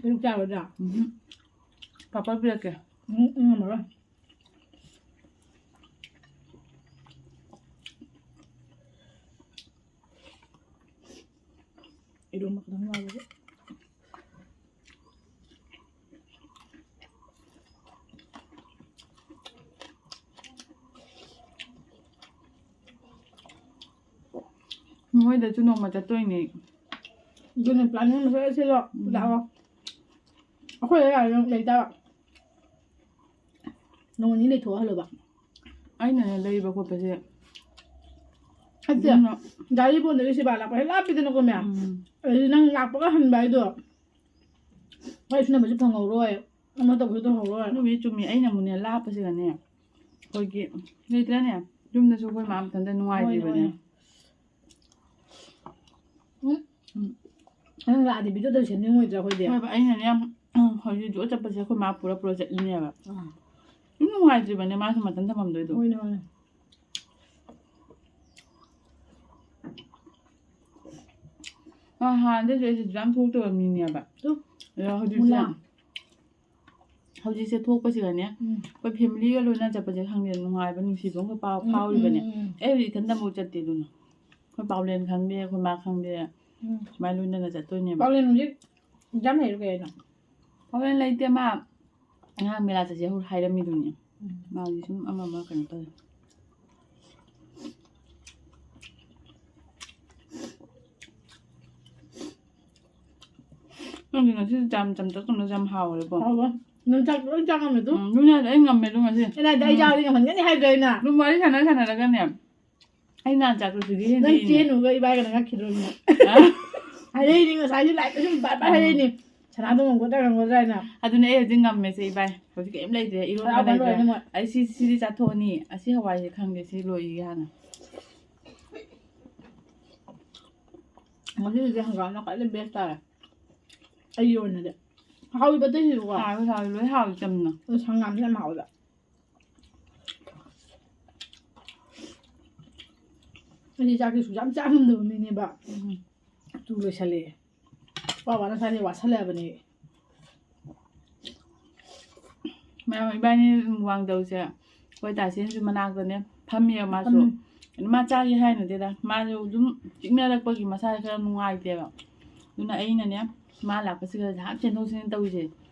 ꯄꯦꯔꯨꯛ ꯆꯥꯔꯣꯏꯗ꯭ꯔꯥ? ꯎꯝꯍꯨꯝ꯫ ꯄꯥꯄꯔ ꯄꯤꯔꯛꯀꯦ꯫ ꯎꯝ, ꯎꯝ, ꯉꯝꯃꯔꯣꯏ꯫ ꯏꯔꯣꯝꯕ ꯈꯛꯇꯪ ꯌꯥꯎꯕꯁꯦ꯫ ꯃꯣꯏꯗꯁꯨ ꯅꯣꯡꯃ ꯆꯠꯇꯣꯏꯅꯦ꯫ ꯑꯗꯨꯅ planning ꯑꯃ ꯁꯣꯏ ꯁꯤꯜꯂꯣ꯫ ꯎꯝ꯫ ꯂꯥꯛꯑꯣ꯫ ꯑꯩꯈꯣꯏꯗ ꯂꯥꯛꯑꯣ, ꯅꯪ ꯂꯩꯇꯕ꯫ ꯅꯣꯡ ꯅꯤꯅꯤ ꯂꯩꯊꯣꯛꯑ ꯍꯜꯂꯣꯕ꯫ ꯑꯩꯅꯅꯦ ꯂꯩꯕ ꯈꯣꯠꯄꯁꯦ ꯑꯠꯇꯦ, ꯑꯗꯨꯅ ꯒꯥꯔꯤ ꯕꯣꯟꯗꯒꯤ ꯁꯤꯕꯥ ꯂꯥꯛꯄ ꯍꯦꯛ ꯂꯥꯞꯄꯤꯗꯅꯀꯣ ꯃꯌꯥꯝ꯫ ꯎꯝ꯫ ꯑꯗꯨꯗꯤ ꯅꯪ ꯂꯥꯛꯄꯒ ꯍꯟꯕ ꯍꯥꯏꯗꯣ ꯋꯥꯔꯤ ꯁꯥꯟꯅꯕꯁꯨ ꯐꯪꯍꯧꯔꯣꯏ, ꯑꯃ ꯇꯧꯕꯁꯨ ꯇꯧꯍꯧꯔꯣꯏ꯫ ꯑꯗꯨꯕꯨꯗꯤ ꯆꯨꯝꯃꯤ꯫ ꯑꯩꯅ ꯑꯃꯨꯛꯅꯦ ꯂꯥꯞꯄꯁꯤꯒꯅꯦ ꯑꯩꯈꯣꯏꯒꯤ ꯂꯩꯇ꯭ꯔꯅꯦ, ꯌꯨꯝꯗꯁꯨ ꯑꯩꯈꯣꯏ ꯃꯥ ꯃꯊꯟꯇ ꯅꯨꯡꯉꯥꯏꯇꯦꯕꯅꯦ꯫ ꯍꯣꯏꯅꯦ, ꯍꯣꯏꯅꯦ꯫ ꯎꯝ꯫ ꯎꯝ꯫ ꯅꯪ ꯂꯥꯛꯑꯗꯤ video ꯇꯧ ꯁꯦꯝꯅꯤꯡꯉꯣꯏꯗ꯭ꯔꯥ ꯑꯩꯈꯣꯏꯗꯤ? ꯍꯣꯏꯕ, ꯑꯩꯅꯅꯦ ꯌꯥꯝ, ꯎꯝ, ꯍꯧꯖꯤꯛ ꯖꯣ ꯆꯠꯄꯁꯦ ꯑꯩꯈꯣꯏ ꯃꯥ ꯄꯨꯔ ꯄꯨꯔ ꯆꯠꯂꯤꯅꯦꯕ꯫ ꯑꯥ꯫ ꯁꯨꯝ ꯅꯨꯡꯉꯥꯏꯇ꯭ꯔꯤꯕꯅꯦ ꯃꯥꯁꯨ ꯃꯇꯟ ꯊꯝꯐꯝꯗꯣꯏꯗꯣ꯫ ꯍꯣꯏꯅꯦ, ꯍꯣꯏꯅꯦ꯫ ꯃꯥ ꯍꯥꯟꯅꯗꯩꯁꯨ ꯑꯩꯁꯦ ꯑꯗꯨ ꯌꯥꯝ ꯊꯣꯛꯇꯕ ꯃꯤꯅꯦꯕ꯫ ꯑꯗꯣ ꯍꯧꯖꯤꯛꯁꯦ ꯃꯨꯂꯥ꯫ ꯍꯧꯖꯤꯛꯁꯦ ꯊꯣꯛꯄꯁꯤꯒꯅꯦ, ꯎꯝ꯫ ꯑꯩꯈꯣꯏ ꯐꯦꯃꯤꯂꯤꯒ ꯂꯣꯏꯅ ꯆꯠꯄꯁꯦ ꯈꯪꯗꯦ, ꯅꯨꯡꯉꯥꯏꯕ, ꯅꯨꯡꯁꯤꯕ ꯑꯃꯈꯛ ꯄꯥꯎ ꯎꯝ, ꯐꯥꯎꯔꯤꯕꯅꯦ꯫ ꯎꯝ, ꯎꯝ, ꯎꯝ꯫ ꯑꯩ ꯍꯧꯖꯤꯛ ꯏꯊꯟꯗ ꯑꯃꯨꯛ ꯆꯠꯇꯦ ꯑꯗꯨꯅ꯫ ꯑꯩꯈꯣꯏ ꯄꯥꯎꯂꯦꯟ ꯈꯪꯗꯦ, ꯑꯩꯈꯣꯏ ꯃꯥ ꯈꯪꯗꯦ꯫ ꯎꯝ꯫ ꯁꯨꯃꯥꯏꯅ ꯂꯣꯏꯅꯅ ꯆꯠꯇꯣꯏꯅꯦꯕ꯫ ꯄꯥꯎꯂꯦꯟ ꯍꯧꯖꯤꯛ ꯑꯦꯛꯖꯥꯝ ꯂꯩꯔꯤꯔꯣ ꯀꯩꯅꯣ? ꯄꯥꯎꯂꯦꯟ ꯂꯩꯇꯦ, ꯃꯥ ꯑꯉꯥꯡ ꯃꯦꯂꯥ ꯆꯠꯁꯦ ꯍꯥꯏꯔꯝꯃꯤꯗꯨꯅꯤ꯫ ꯎꯝ꯫ ꯃꯥꯗꯤ ꯁꯨꯝ ꯑꯃ ꯑꯃ ꯀꯩꯅꯣ ꯇꯧꯋꯦ꯫ ꯅꯪꯗꯤ ꯉꯁꯤꯗꯤ ꯌꯥꯝ ꯆꯝꯇꯛ ꯇꯧꯅ ꯌꯥꯝ ꯍꯥꯎꯔꯦꯀꯣ꯫ ꯍꯥꯎꯕ꯫ ꯅꯪ ꯆꯥꯛ ꯂꯣꯏ ꯆꯥ ꯉꯝꯃꯦ ꯑꯗꯨ? ꯎꯝ, ꯑꯗꯨꯅ ꯑꯩ ꯉꯝꯃꯦ ꯑꯗꯨ ꯉꯁꯤ꯫ ꯑꯩꯅ ꯍꯥꯏꯗꯤ ꯑꯩ ꯎꯝ꯫ ꯆꯥꯔꯗꯤ ꯉꯝꯍꯟꯒꯅꯤ ꯍꯥꯏꯗ꯭ꯔꯣ ꯑꯩꯅ? ꯑꯗꯨꯝ ꯋꯥꯔꯤ ꯁꯥꯟꯅ ꯁꯥꯟꯅꯔꯒꯅꯦ꯫ ꯑꯩ ꯅꯍꯥꯟ ꯆꯥꯛꯇꯣ ꯁꯤꯗꯤ ꯅꯪ ꯍꯦꯟꯗꯤ ꯆꯦꯟ ꯎꯔꯒ ꯏꯕꯥꯏꯒꯅ ꯉꯛꯈꯤꯗ꯭ꯔꯣ ꯏꯕꯨꯡꯉꯣ? ꯑ? ꯍꯥꯏꯔꯛꯏꯅꯤ ꯉꯁꯥꯏꯁꯨ ꯂꯥꯏꯞꯇ ꯁꯨꯝ ꯕꯥꯏ ꯕꯥꯏ ꯎꯝ꯫ ꯍꯥꯏꯔꯛꯏꯅꯤ꯫ ꯁꯅꯥꯗꯣ ꯉꯝꯒꯗ꯭ꯔꯥ ꯉꯝꯒꯗ꯭ꯔꯥ ꯍꯥꯏꯅ꯫ ꯑꯗꯨꯅꯦ ꯑꯩ ꯍꯧꯖꯤꯛ ꯉꯝꯃꯦꯁꯦ ꯏꯕꯥꯏ꯫ ꯍꯧꯖꯤꯛ ꯀꯩꯝ ꯂꯩꯇ꯭ꯔꯦ꯫ ꯏꯔꯣꯟꯕ ꯍꯔꯥꯎꯃꯟ ꯂꯩꯇ꯭ꯔꯦ꯫ ꯂꯣꯏꯔꯦ ꯃꯣꯏ꯫ ꯑꯩ ꯁꯤ, ꯁꯤꯗꯤ ꯆꯥꯊꯣꯛꯑꯅꯤ꯫ ꯑꯁꯤ ꯍꯋꯥꯏꯁꯦ ꯈꯪꯗꯦ꯫ ꯁꯤ ꯂꯣꯏꯈꯤꯒꯦ ꯍꯥꯟꯅ꯫ ꯉꯁꯤꯒꯤꯗꯤ ꯍꯪꯒꯥꯝꯅ ꯈ꯭ꯋꯥꯏꯗꯩ ꯕꯦꯁ ꯇꯥꯔꯦ꯫ ꯑꯩꯒꯤ ꯑꯣꯏꯅꯗꯤ꯫ ꯍꯥꯎꯋꯤꯕ ꯑꯇꯩꯁꯤꯁꯨꯀꯣ꯫ ꯍꯥꯎꯋꯤ, ꯍꯥꯎꯋꯤ꯫ ꯂꯣꯏ ꯍꯥꯎꯋꯤ ꯆꯝꯅ꯫ ꯑꯗꯣ ꯍꯪꯒꯥꯝꯁꯤꯅ ꯌꯥꯝ ꯍꯥꯎꯋꯤꯕ꯫ ꯑꯩꯗꯤ ꯆꯥꯛꯁꯦ ꯁꯨꯛꯆꯥ ꯆꯥ ꯉꯝꯗꯕ ꯃꯤꯅꯦꯕ꯫ ꯎꯝ꯫ ꯇꯨ ꯂꯣꯏꯁꯜꯂꯛꯑꯦ꯫ ꯋꯥ ꯋꯥꯅ ꯆꯥꯁꯦ ꯋꯥꯁꯜꯂꯛꯑꯕꯅꯦ꯫ ꯃꯌꯥꯝ ꯏꯕꯥꯅꯤ ꯋꯥꯡ ꯇꯧꯁꯦ꯫ ꯑꯩꯈꯣꯏ ꯇꯥꯁꯦꯟꯁꯨ ꯃꯅꯥꯛꯇꯅꯦ ꯐꯝꯃꯤꯕ ꯃꯥꯁꯨ꯫ ꯐꯝꯃꯤ꯫ ꯃꯥ ꯆꯥꯒꯦ ꯍꯥꯏꯅꯗꯦꯗ꯫ ꯃꯥꯁꯨ ꯑꯗꯨꯝ ꯆꯤꯛꯅꯔꯛꯄꯒꯤ ꯃꯁꯥꯁꯦ ꯈꯔ ꯅꯨꯡꯉꯥꯏꯇꯦꯕ꯫ ꯑꯗꯨꯅ ꯑꯩꯅꯅꯦ, ꯃꯥ ꯂꯥꯛꯄꯁꯤꯗ ꯉꯥꯏꯍꯥꯛ ꯆꯦꯟꯊꯣꯛ ꯆꯦꯟꯁꯤꯟ ꯇꯧꯔꯤꯁꯦ꯫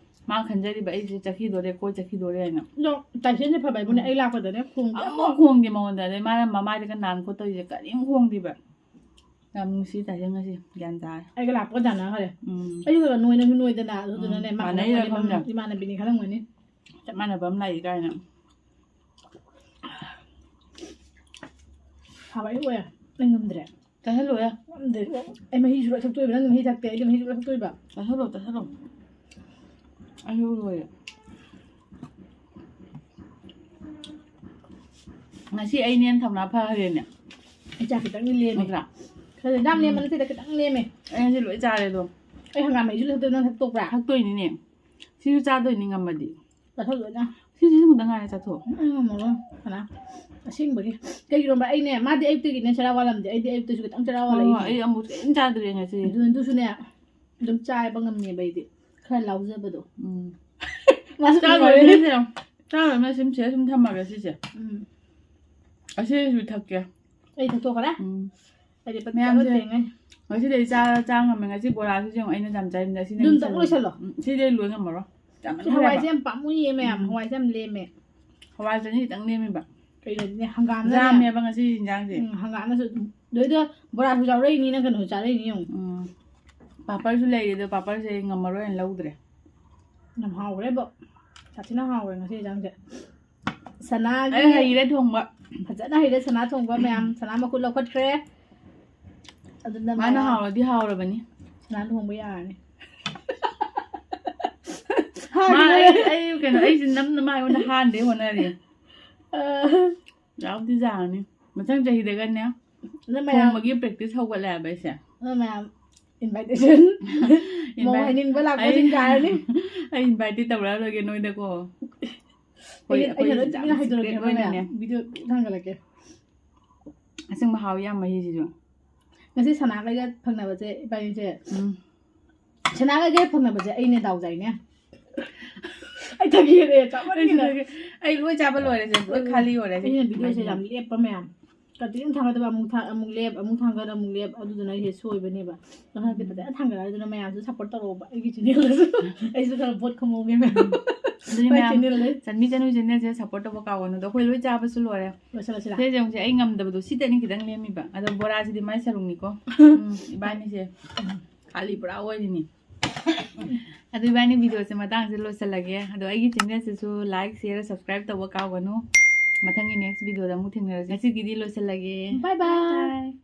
ꯃꯥ ꯈꯟꯖꯔꯤꯕ ꯑꯩꯁꯦ ꯆꯠꯈꯤꯗꯣꯔꯦ, ꯀꯣꯏ ꯆꯠꯈꯤꯗꯣꯔꯦ ꯍꯥꯏꯅ꯫ ꯑꯗꯣ ꯇꯥꯏꯁꯦꯟꯁꯦ ꯐꯕ ꯍꯥꯏꯕꯨꯅꯦ, ꯎꯝ꯫ ꯑꯩ ꯂꯥꯛꯄꯗꯅꯦ ꯈꯣꯡꯗꯦ ꯑꯃꯨꯛ ꯑꯃꯨꯛ꯫ ꯈꯣꯡꯗꯦ ꯃꯉꯣꯟꯗ꯫ ꯑꯗꯩ ꯃꯥꯅ ꯃꯃꯥꯏꯗꯒ ꯅꯥꯟ ꯈꯣꯠꯇꯧꯔꯤꯁꯦ ꯀꯔꯤꯝ ꯈꯣꯡꯗꯦꯕ꯫ ꯌꯥꯝ ꯅꯨꯡꯁꯤ ꯇꯥꯏꯁꯦꯟ ꯉꯁꯤ꯫ ꯒ꯭ꯌꯥꯟ ꯇꯥꯔꯦ꯫ ꯑꯩꯒ ꯂꯥꯛꯄꯒ ꯆꯥꯟꯅꯈ꯭ꯔꯦ꯫ ꯎꯝ꯫ ꯑꯩꯒ ꯅꯣꯏꯅꯁꯨ ꯅꯣꯏꯗꯅ, ꯑꯗꯨꯗꯨꯅꯅꯦ, ꯎꯝ, ꯃꯥ ꯃꯥꯟꯅꯩꯔ ꯈꯪꯉꯝꯒꯅꯤ, ꯈꯪꯗꯦ꯫ ꯏꯃꯥꯟꯅꯕꯤꯅꯤ ꯈꯜꯂꯝꯒꯅꯤ꯫ ꯆꯞ ꯃꯥꯟꯅꯕ ꯑꯃ ꯂꯥꯛꯏ ꯀꯥꯏꯅ꯫ ꯍꯥꯎꯕ ꯑꯩ ꯑꯣꯏ꯫ ꯑꯩ ꯉꯝꯗ꯭ꯔꯦ꯫ ꯆꯥꯁꯤꯜꯂꯨꯍꯦ꯫ ꯉꯝꯗ꯭ꯔꯦ꯫ ꯑꯩ ꯃꯍꯤꯁꯨ ꯂꯣꯏ ꯊꯛꯇꯣꯏꯕ꯫ ꯅꯪ ꯃꯍꯤ ꯊꯛꯇꯦ, ꯑꯩꯗꯤ ꯃꯍꯤꯁꯨ ꯂꯣꯏ ꯊꯛꯇꯣꯏꯕ꯫ ꯆꯥꯁꯤꯜꯂꯣ, ꯆꯥꯁꯤꯜꯂꯣ꯫ ꯑꯩꯁꯨ ꯂꯣꯏꯔꯦ꯫ ꯉꯁꯤ ꯑꯩꯅ ꯍꯦꯟꯅ ꯊꯧꯅꯥ ꯐꯈ꯭ꯔꯦꯅꯦ꯫ ꯑꯩ ꯆꯥꯛ ꯈꯤꯇꯪꯗꯤ ꯂꯦꯝꯃꯦ꯫ ꯅꯠꯇ꯭ꯔꯥ? ꯈꯔ ꯌꯥꯝ ꯂꯦꯝꯕ ꯎꯝ꯫ ꯅꯠꯇꯦꯗ, ꯈꯤꯇꯪ ꯂꯦꯝꯃꯦ꯫ ꯑꯩ ꯉꯁꯤ ꯂꯣꯏ ꯆꯥꯔꯦ ꯑꯗꯣ꯫ ꯑꯩ ꯍꯪꯒꯥꯝ ꯃꯍꯤꯁꯨ ꯂꯣꯏ ꯊꯛꯇꯣꯏꯕ꯫ ꯅꯪ ꯊꯛꯇꯣꯛꯄ꯭ꯔꯥ? ꯊꯛꯇꯣꯏꯅꯤꯅꯦ꯫ ꯁꯤꯁꯨ ꯆꯥꯗꯣꯏꯅꯤ ꯉꯝꯃꯗꯤ꯫ ꯆꯥꯁꯜꯂꯣ ꯂꯣꯏꯅ꯫ ꯁꯤꯁꯤꯃꯨꯛꯇ ꯉꯥꯏꯔꯦ ꯆꯥꯊꯣꯛ꯫ ꯑꯩ ꯉꯝꯃꯔꯣꯏ ꯀꯅꯥ꯫ ꯑꯁꯦꯡꯕꯒꯤ꯫ ꯀꯩꯒꯤꯅꯣꯕ ꯑꯩꯅꯦ, ꯃꯥꯗꯤ ꯑꯌꯨꯛꯇꯒꯤꯅꯦ ꯆꯔꯥ ꯋꯥꯠꯂꯝꯗꯦ, ꯑꯩꯗꯤ ꯑꯌꯨꯛꯇꯁꯨ ꯈꯤꯇꯪ ꯆꯔꯥ ꯋꯥꯠꯂꯦ꯫ ꯑꯩ ꯑꯃꯨꯛ ꯀꯩꯝ ꯆꯥꯗ꯭ꯔꯦ ꯉꯁꯤ꯫ ꯑꯗꯨ ꯑꯗꯨꯁꯨꯅꯦ ꯑꯗꯨꯝ ꯆꯥꯕ ꯉꯝꯃꯦꯕ ꯑꯩꯗꯤ, ꯈꯔ ꯂꯥꯎꯖꯕꯗꯣ꯫ ꯎꯝ ꯃꯥꯁꯨ ꯆꯥꯔꯣꯏ ꯃꯤꯁꯦ꯫ ꯆꯥꯔꯣꯏ ꯃꯥ ꯁꯤꯝ ꯁꯤꯗ ꯁꯨꯝ ꯊꯝꯃꯒꯦ ꯁꯤꯁꯦ꯫ ꯎꯝ ꯑꯁꯤꯁꯨ ꯊꯛꯀꯦ꯫ ꯑꯩ ꯊꯛꯇꯣꯛꯈ꯭ꯔꯦ꯫ ꯎꯝ ꯑꯩꯗꯤ ꯃꯌꯥꯝꯁꯦ ꯊꯦꯡꯉꯦ꯫ ꯉꯁꯤꯗꯩ ꯆꯥꯔ ꯆꯥ ꯉꯝꯃꯦ꯫ ꯉꯁꯤ ꯕꯣꯔꯥꯁꯤꯁꯨ ꯌꯦꯡꯉꯨ ꯑꯩꯅ ꯌꯥꯝ ꯆꯥꯏ꯫ ꯉꯁꯤꯅ ꯑꯗꯨꯝ ꯃꯤꯁꯜꯂꯣ꯫ ꯇꯛ ꯂꯣꯏꯁꯜꯂꯣ꯫ ꯎꯝ, ꯁꯤꯗꯤ ꯑꯩ ꯂꯣꯏ ꯉꯝꯃꯔꯣꯏ꯫ ꯆꯥꯃꯟꯈ꯭ꯔꯦꯕ꯫ ꯍꯋꯥꯏꯁꯦ ꯌꯥꯝ ꯄꯥꯝꯃꯨꯏꯌꯦ ꯃꯌꯥꯝ, ꯎꯝ꯫ ꯍꯋꯥꯏꯁꯦ ꯌꯥꯝ ꯄꯥꯝꯃꯨꯏꯌꯦ ꯃꯌꯥꯝ꯫ ꯍꯋꯥꯏ ꯆꯅꯤ ꯈꯤꯇꯪ ꯂꯦꯝꯃꯤꯕ꯫ ꯀꯩꯅꯣꯗꯤꯅꯦ ꯍꯪꯒꯥꯝꯅꯅꯦ꯫ ꯌꯥꯝꯃꯦꯕ ꯉꯁꯤ ꯌꯦꯟꯖꯥꯡꯁꯦ꯫ ꯎꯝ, ꯍꯪꯒꯥꯝꯅꯁꯨ ꯑꯗꯨꯝ ꯂꯣꯏꯗ ꯕꯣꯔꯥꯁꯨ ꯌꯥꯎꯔꯛꯏꯅꯤ, ꯅꯪ ꯀꯩꯅꯣꯁꯨ ꯆꯥꯔꯛꯏꯅꯤ ꯌꯦꯡꯉꯨ꯫ ꯎꯝ꯫ ꯄꯥꯄꯔꯁꯨ ꯂꯩꯔꯤ ꯑꯗꯣ ꯄꯥꯄꯔꯁꯦ ꯑꯩ ꯉꯝꯃꯔꯣꯏꯅ ꯂꯧꯗ꯭ꯔꯦ꯫ ꯌꯥꯝ ꯍꯥꯎꯈ꯭ꯔꯦꯕꯣ꯫ ꯁꯥꯊꯤꯅ ꯍꯥꯎꯈ꯭ꯔꯦ ꯉꯁꯤ ꯌꯦꯟꯖꯥꯡꯁꯦ꯫ ꯁꯅꯥꯒꯤ ꯑꯩ ꯍꯩꯔꯦ ꯊꯣꯡꯕ꯫ ꯐꯖꯅ ꯍꯩꯔꯦ ꯁꯅꯥ ꯊꯣꯡꯕ ꯃꯌꯥꯝ꯫ ꯁꯅꯥ ꯃꯈꯨꯠ ꯂꯧꯈꯠꯈ꯭ꯔꯦ꯫ ꯑꯗꯨꯅ ꯃꯥꯅ ꯃꯌꯥꯝ ꯍꯥꯎꯔꯗꯤ ꯍꯥꯎꯔꯕꯅꯤ꯫ ꯁꯅꯥ ꯊꯣꯡꯕ ꯌꯥꯔꯅꯤ꯫ ꯃꯥ ꯑꯩ ꯑꯩ ꯀꯩꯅꯣ ꯑꯩꯁꯦ ꯅꯝꯅ ꯃꯥ ꯑꯩꯉꯣꯟꯗ ꯍꯥꯟꯗꯦ ꯍꯣꯠꯅꯔꯤ꯫ ꯑ, ꯌꯥꯎꯗꯤ ꯌꯥꯔꯅꯤ꯫ ꯃꯊꯪ ꯆꯍꯤꯗꯒꯅꯦ ꯑꯗꯨ ꯃꯌꯥꯝ ꯊꯣꯡꯕꯒꯤ practice ꯍꯧꯒꯠꯂꯦ ꯍꯥꯏꯕ ꯑꯩꯁꯦ꯫ ꯑꯗꯨ ꯃꯌꯥꯝ invitation꯫ ꯃꯧ ꯍꯥꯏꯅꯤꯡꯕ ꯂꯥꯛꯄꯁꯤꯡ ꯌꯥꯔꯅꯤ꯫ ꯑꯩ inviteꯇꯤ ꯇꯧꯔꯛꯑꯔꯣꯏꯒꯦ ꯅꯣꯏꯗꯀꯣ꯫ ꯍꯣꯏ, ꯑꯩꯅ ꯑꯩꯅ ꯂꯣꯏ ꯑꯩꯈꯣꯏ ꯇꯨꯃꯤꯟꯅ ꯍꯥꯏꯗꯣꯔꯛꯀꯦ secret ꯃꯌꯥꯝ꯫ ꯑꯣꯏꯅꯅꯦ꯫ Video ꯊꯥꯡꯒꯠꯂꯛꯀꯦ꯫ ꯑꯁꯦꯡꯕ ꯍꯥꯎ ꯌꯥꯝ ꯃꯍꯤꯁꯤꯁꯨ꯫ ꯉꯁꯤ ꯁꯅꯥꯒꯩꯒ ꯐꯪꯅꯕꯁꯦ ꯏꯕꯥꯅꯤꯁꯦ꯫ ꯎꯝ꯫ ꯁꯅꯥꯒꯩꯒ ꯐꯪꯅꯕꯁꯦ ꯑꯩꯅꯦ ꯗꯥꯎ ꯗꯥꯏꯅꯦ꯫ ꯑꯩ ꯊꯛꯈꯤꯔꯦ ꯆꯥꯃꯟꯒꯤꯅ꯫ ꯑꯩ ꯂꯣꯏ ꯆꯥꯕ ꯂꯣꯏꯔꯦꯁꯦ, ꯂꯣꯏ ꯈꯥꯂꯤ ꯑꯣꯏꯔꯦꯁꯦ꯫ ꯑꯩꯅ videoꯁꯦ ꯌꯥꯝ ꯂꯦꯞꯄ ꯃꯌꯥꯝ꯫ Continue ꯊꯥꯡꯒꯠꯇꯕ ꯑꯃꯨꯛ ꯊꯥ-, ꯑꯃꯨꯛ ꯂꯦꯞ, ꯑꯃꯨꯛ ꯊꯥꯡꯒꯠ, ꯑꯃꯨꯛ ꯂꯦꯞ꯫ ꯑꯗꯨꯗꯨꯅ ꯑꯩꯁꯦ ꯁꯣꯏꯕꯅꯦꯕ꯫ ꯑꯗꯨ ꯍꯟꯗꯛꯇꯤ ꯐꯖꯅ ꯊꯥꯡꯒꯠꯂꯦ꯫ ꯑꯗꯨꯅ ꯃꯌꯥꯝꯁꯨ support ꯇꯧꯔꯛꯑꯣꯕ ꯑꯩꯒꯤ channelꯗꯁꯨ꯫ ꯑꯩꯁꯨ ꯈꯔ ꯚꯣꯠ ꯈꯣꯝꯍꯧꯒꯦ ꯃꯌꯥꯝ꯫ ꯑꯗꯨꯅꯤ ꯃꯌꯥꯝ, channelꯗ꯫ ꯆꯟꯕꯤ ꯆꯅꯨ channelꯁꯦ support ꯇꯧꯕ ꯀꯥꯎꯒꯅꯨ꯫ ꯑꯗꯣ ꯑꯩꯈꯣꯏ ꯂꯣꯏ ꯆꯥꯕꯁꯨ ꯂꯣꯏꯔꯦ꯫ ꯂꯣꯏꯁꯤꯜꯂꯁꯤꯔꯥ? ꯁꯤꯗꯩꯁꯦ ꯑꯃꯨꯛꯁꯦ ꯑꯩ ꯉꯝꯗꯕꯗꯣ ꯁꯤꯗꯅꯤ ꯈꯤꯇꯪ ꯂꯦꯝꯃꯤꯕ꯫ ꯑꯗꯣ ꯕꯣꯔꯥꯁꯤꯗꯤ ꯃꯥꯏ ꯁꯔꯨꯛꯅꯤꯀꯣ꯫ ꯎꯝ, ꯏꯕꯥꯅꯤꯁꯦ ꯈꯥꯂꯤ ꯄꯨꯔꯥ ꯑꯣꯏꯔꯤꯅꯤ꯫ ꯑꯗꯨ ꯏꯕꯥꯅꯤ videoꯁꯦ ꯃꯇꯥꯡꯁꯤꯗ ꯂꯣꯏꯁꯤꯜꯂꯒꯦ꯫ ꯑꯗꯣ ꯑꯩꯒꯤ channelꯁꯤꯁꯨ like, share, subscribe ꯇꯧꯕ ꯀꯥꯎꯒꯅꯨ꯫ ꯃꯊꯪꯒꯤ next videoꯗ ꯑꯃꯨꯛ ꯊꯦꯡꯅꯔꯁꯤ꯫ ꯉꯁꯤꯒꯤꯗꯤ ꯂꯣꯏꯁꯤꯜꯂꯒꯦ꯫ Bye bye꯫